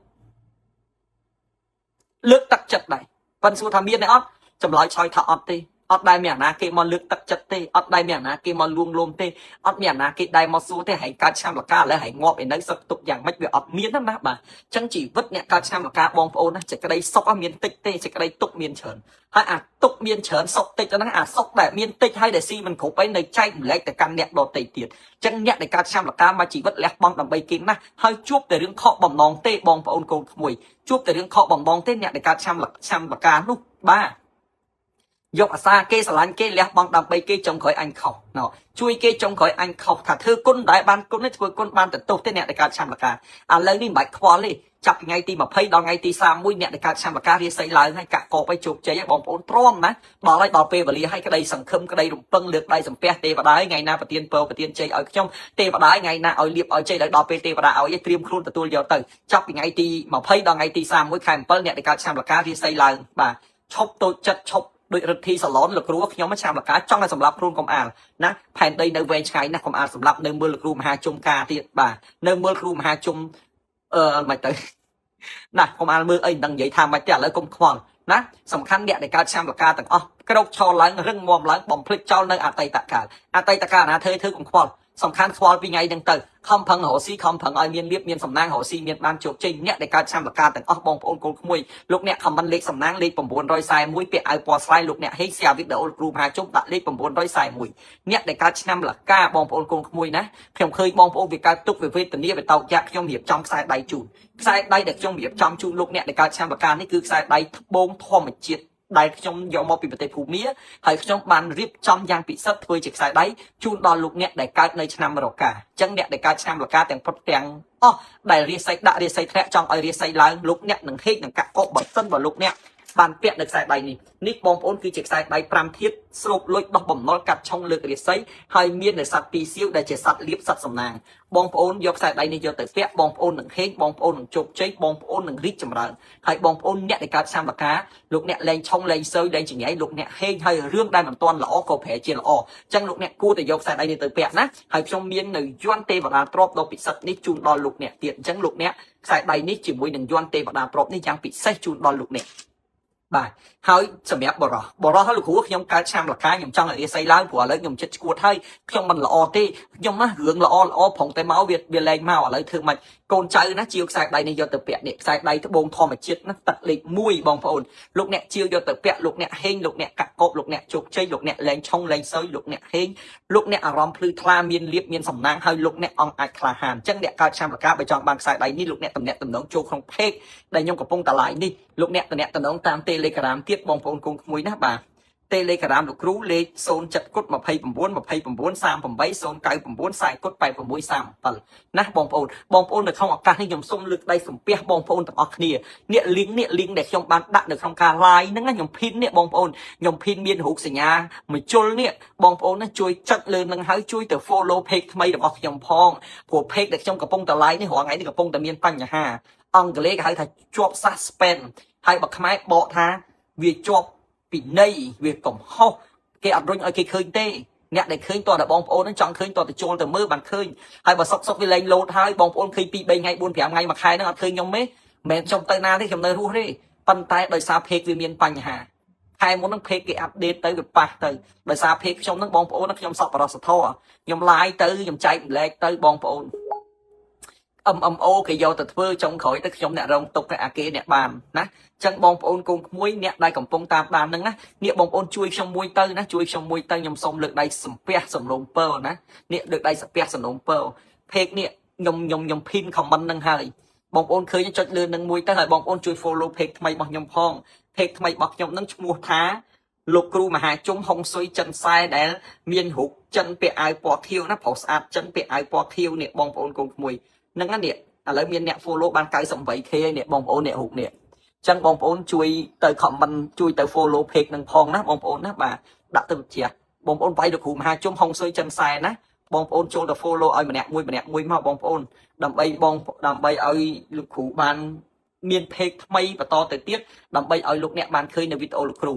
លើកទឹកចិត្តដែរប៉ិនសួរថាមានទេអត់ចម្លើយឆ្លើយថាអត់ទេអត់ដែលមានអាណាគេមកលើកទឹកចិត្តទេអត់ដែលមានអាណាគេមកលួងលោមទេអត់មានអាណាគេដែលមកសួរទេហែងកើតឆ្នាំលកាឥឡូវហែងងាប់ឯនៅសឹកទុកយ៉ាងម៉េចវាអត់មានណាបាទអញ្ចឹងជីវិតអ្នកកើតឆ្នាំលកាបងប្អូនណាសេចក្តីសុខមានតិចទេសេចក្តីទុក្ខមានច្រើនហើយអាទុក្ខមានច្រើនសុខតិចហ្នឹងអាសុខដែលមានតិចហើយដែលស៊ីមិនគ្រប់អីនៅចែកម្លែកទៅកាន់អ្នកដទៃទៀតអញ្ចឹងអ្នកដែលកើតឆ្នាំលកាមកជីវិតលះបង់ដើម្បីគេណាស់ហើយជួបតែរឿងខកបំណងទេបងប្អូនកូនក្មួយជួបតែរឿងខកបំណងទេអ្នកដែលកើតឆ្នាំឆ្នាំលកានោះបាទយកអាសាគេស្រឡាញ់គេលះបង់ដើម្បីគេចុងក្រោយអញខុសណោជួយគេចុងក្រោយអញខុសថាធ្វើគុណដែលបានគុណនេះធ្វើគុណបានទៅទោសទេអ្នកដែលកើតឆ្នាំលកាឥឡូវនេះមិនបាច់ខ្វល់ទេចាប់ពីថ្ងៃទី20ដល់ថ្ងៃទី31អ្នកដែលកើតឆ្នាំលការាសីឡើងហើយកាក់កបឲ្យជោគជ័យឲ្យបងប្អូនទ្រាំណាដល់ហើយដល់ពេលវេលាឲ្យក្តីសង្ឃឹមក្តីរំពឹងលើកដៃសំពះទេវតាថ្ងៃណាប្រទានពរប្រទានជ័យឲ្យខ្ញុំទេវតាថ្ងៃណាឲ្យលៀបឲ្យជ័យដល់ពេលទេវតាឲ្យត្រៀមខ្លួនទទួលយកទៅចាប់ពីថ្ងៃទី20ដល់ថ្ងៃទី31ខែ7អ្នកដែលកើតឆ្នាំលការាសីឡើងបាទឈប់តូចចិត្តឈប់ដូចរិទ្ធីសាឡនលោកគ្រូខ្ញុំឆ្នាំលកាចង់ឲ្យសម្លាប់ខ្លួនកុំអាលណាផែនដីនៅវែងឆ្ងាយណាស់កុំអាលសម្លាប់នៅមើលលោកគ្រូមហាជុំការទៀតបាទនៅមើលគ្រូមហាជុំអឺមិនទៅណាកុំអាលមើលអីមិនដឹងនិយាយថាមិនទេឥឡូវកុំខ្វល់ណាសំខាន់អ្នកដែលកើតឆ្នាំលកាទាំងអស់ក្រោកឈរឡើងរឹងមាំឡើងបំភ្លេចចោលនៅអតីតកាលអតីតកាលណាធ្វើធ្វើកុំខ្វល់សំខាន់ខ្វល់ពីថ្ងៃហ្នឹងទៅខំប្រឹងរកស៊ីខំប្រឹងឲ្យមានលៀបមានសំណាងរកស៊ីមានបានជោគជ័យអ្នកដែលកើតឆ្នាំលកាទាំងអស់បងប្អូនកូនក្មួយលោកអ្នកខមមិនលេខសំណាងលេខ941ពាក់អាវពណ៌ស្លាយលោកអ្នកហេសៀវីដេអូគ្រូមហាជុំដាក់លេខ941អ្នកដែលកើតឆ្នាំលកាបងប្អូនកូនក្មួយណាខ្ញុំឃើញបងប្អូនវាកើតទុកវាវេទនាវាតោកយ៉ាក់ខ្ញុំរៀបចំខ្សែដៃជូនខ្សែដៃដែលខ្ញុំរៀបចំជូនលោកអ្នកដែលកើតឆ្នាំលកានេះគឺខ្សែដៃត្បូងធម្មជាតិដែលខ្ញុំយកមកពីប្រទេសភូមាហើយខ្ញុំបានរៀបចំយ៉ាងពិសិដ្ឋធ្វើជាខ្សែដៃជូនដល់លោកអ្នកដែលកើតនៅឆ្នាំរកាអញ្ចឹងអ្នកដែលកើតឆ្នាំរកាទាំងផុតទាំងអស់ដែលរាសីដាក់រាសីធ្លាក់ចង់ឲ្យរាសីឡើងលោកអ្នកនឹងហេកនឹងកាក់កបបើសិនបើលោកអ្នកបានពាក់នៅខ្សែដៃនេះនេះបងប្អូនគឺជាខ្សែដៃ5ធាតុស្រូបលុចដោះបំណុលកាត់ឆុងលើករាសីហើយមាននៅសត្វពីរសៀវដែលជាសត្វលៀបសត្វសំណាងបងប្អូនយកខ្សែដៃនេះយកទៅពាក់បងប្អូននឹងហេងបងប្អូននឹងជោគជ័យបងប្អូននឹងរីកចម្រើនហើយបងប្អូនអ្នកដែលកើតឆ្នាំលកាលោកអ្នកលែងឆុងលែងសើលែងចង្រៃលោកអ្នកហេងហើយរឿងដែលមិនទាន់ល្អក៏ប្រែជាល្អអញ្ចឹងលោកអ្នកគួរតែយកខ្សែដៃនេះទៅពាក់ណាហើយខ្ញុំមាននៅយន្តទេវតាទ្របដ៏ពិសិដ្ឋនេះជូនដល់លោកអ្នកទៀតអញ្ចឹងលោកអ្នកខ្សែដៃនេះជាមួយនឹងយន្តទេវតាទ្របនេះយ៉ាងពិសេសជូនដល់លោកអ្នកបាទហើយសម្រាប់បរោះបរោះលោកគ្រូខ្ញុំកើតឆ្នាំលកាខ្ញុំចង់ឲ្យរាសីឡើងព្រោះឥឡូវខ្ញុំចិត្តឈួតហើយខ្ញុំមិនល្អទេខ្ញុំណារឿងល្អល្អប្រងតែមកវាវាលែងមកឥឡូវធ្វើម៉េចកូនចៅណាជាវខ្សែដៃនេះយកទៅពាក់នេះខ្សែដៃត្បូងធម្មជាតិណាទឹកលេខ1បងប្អូនលោកអ្នកជាវយកទៅពាក់លោកអ្នកហេងលោកអ្នកកាក់កបលោកអ្នកជោគជ័យលោកអ្នកលែងឆុងលែងសើលោកអ្នកហេងលោកអ្នកអារម្មណ៍ភ្លឺថ្លាមានលៀបមានសំណាងហើយលោកអ្នកអង្គអាចក្លាហានអញ្ចឹងអ្នកកើតឆ្នាំលកាបើចង់បានខ្សែដៃនេះលោកអ្នកតំណាក់តំណងចូលក្នុង page ដែលខ្ញុំកំពុងតឡាយនេះលោកអ្នកតំណាក់តំណងតាម Telegram ទៀតបងប្អូនកូនក្មួយណាបាទ Telegram លោកគ្រូលេខ07គុត29 29 38 099 40គុត86 37ណាបងប្អូនបងប្អូននៅក្នុងឱកាសនេះខ្ញុំសូមលើកដៃសំពះបងប្អូនទាំងអស់គ្នានេះ link នេះ link ដែលខ្ញុំបានដាក់នៅក្នុងការ live ហ្នឹងណាខ្ញុំ pin នេះបងប្អូនខ្ញុំ pin មានរូបសញ្ញាមួយជុលនេះបងប្អូនណាជួយចុចលើនឹងហើយជួយទៅ follow page ថ្មីរបស់ខ្ញុំផងព្រោះ page ដែលខ្ញុំកំពុងតែ live នេះរាល់ថ្ងៃនេះកំពុងតែមានបញ្ហាអង់គ្លេសគេហៅថាជាប់ suspend ហើយបើខ្មែរបកថាវាជាប់ពិន័យវាកំហុសគេអត់រុញឲ្យគេឃើញទេអ្នកដែលឃើញតើតែបងប្អូនហ្នឹងចង់ឃើញតើទៅចូលទៅមើលបានឃើញហើយបើសុកសុកវាលែងលោតហើយបងប្អូនឃើញ2 3ថ្ងៃ4 5ថ្ងៃមួយខែហ្នឹងអត់ឃើញខ្ញុំទេមិនមែនខ្ញុំទៅណាទេខ្ញុំនៅរស់ទេប៉ុន្តែដោយសារ page វាមានបញ្ហាខែមុនហ្នឹង page គេ update ទៅវាប៉ះទៅដោយសារ page ខ្ញុំហ្នឹងបងប្អូនខ្ញុំសប្បុរសធម៌ខ្ញុំ live ទៅខ្ញុំចែកម្លែកទៅបងប្អូន MMO គេយកទៅធ្វើចុងក្រោយទៅខ្ញុំអ្នករងទុកអាគេអ្នកបានណាចឹងបងប្អូនកូនក្មួយអ្នកដែលកំពុងតាមដានហ្នឹងណានេះបងប្អូនជួយខ្ញុំមួយទៅណាជួយខ្ញុំមួយទៅខ្ញុំសូមលើកដៃសំពះសំណូមពរណានេះលើកដៃសំពះសំណូមពរ page នេះខ្ញុំខ្ញុំខ្ញុំ pin comment ហ្នឹងហើយ បងប្អូនឃើញចុចលើនឹងមួយទៅហើយបងប្អូនជួយ follow page ថ្មីរបស់ខ្ញុំផង page ថ្មីរបស់ខ្ញុំនឹងឈ្មោះថាលោកគ្រូមហាជុំហុងស៊ុយចិនសែដែលមានរូបចិនពាក់អាវពណ៌ខៀវណាប្រុសស្អាតចិនពាក់អាវពណ៌ខៀវនេះបងប្អូនកូនក្មួយហ្នឹងណានេះឥឡូវមានអ្នក follow បាន 98K ហើយនេះបងប្អូននេះរូបនេះចឹងបងប្អូនជួយទៅ comment ជួយទៅ follow page នឹងផងណាបងប្អូនណាបាទដាក់ទៅវិទ្យាបងប្អូនវាយលោកគ្រូមហាជុំហុងស៊ុយចិនសែណាបងប្អូនចូលទៅ follow ឲ្យម្នាក់មួយម្នាក់មួយមកបងប្អូនដើម្បីបងដើម្បីឲ្យលោកគ្រូបានមាន page ថ្មីបន្តទៅទៀតដើម្បីឲ្យលោកអ្នកបានឃើញនៅវីដេអូលោកគ្រូ។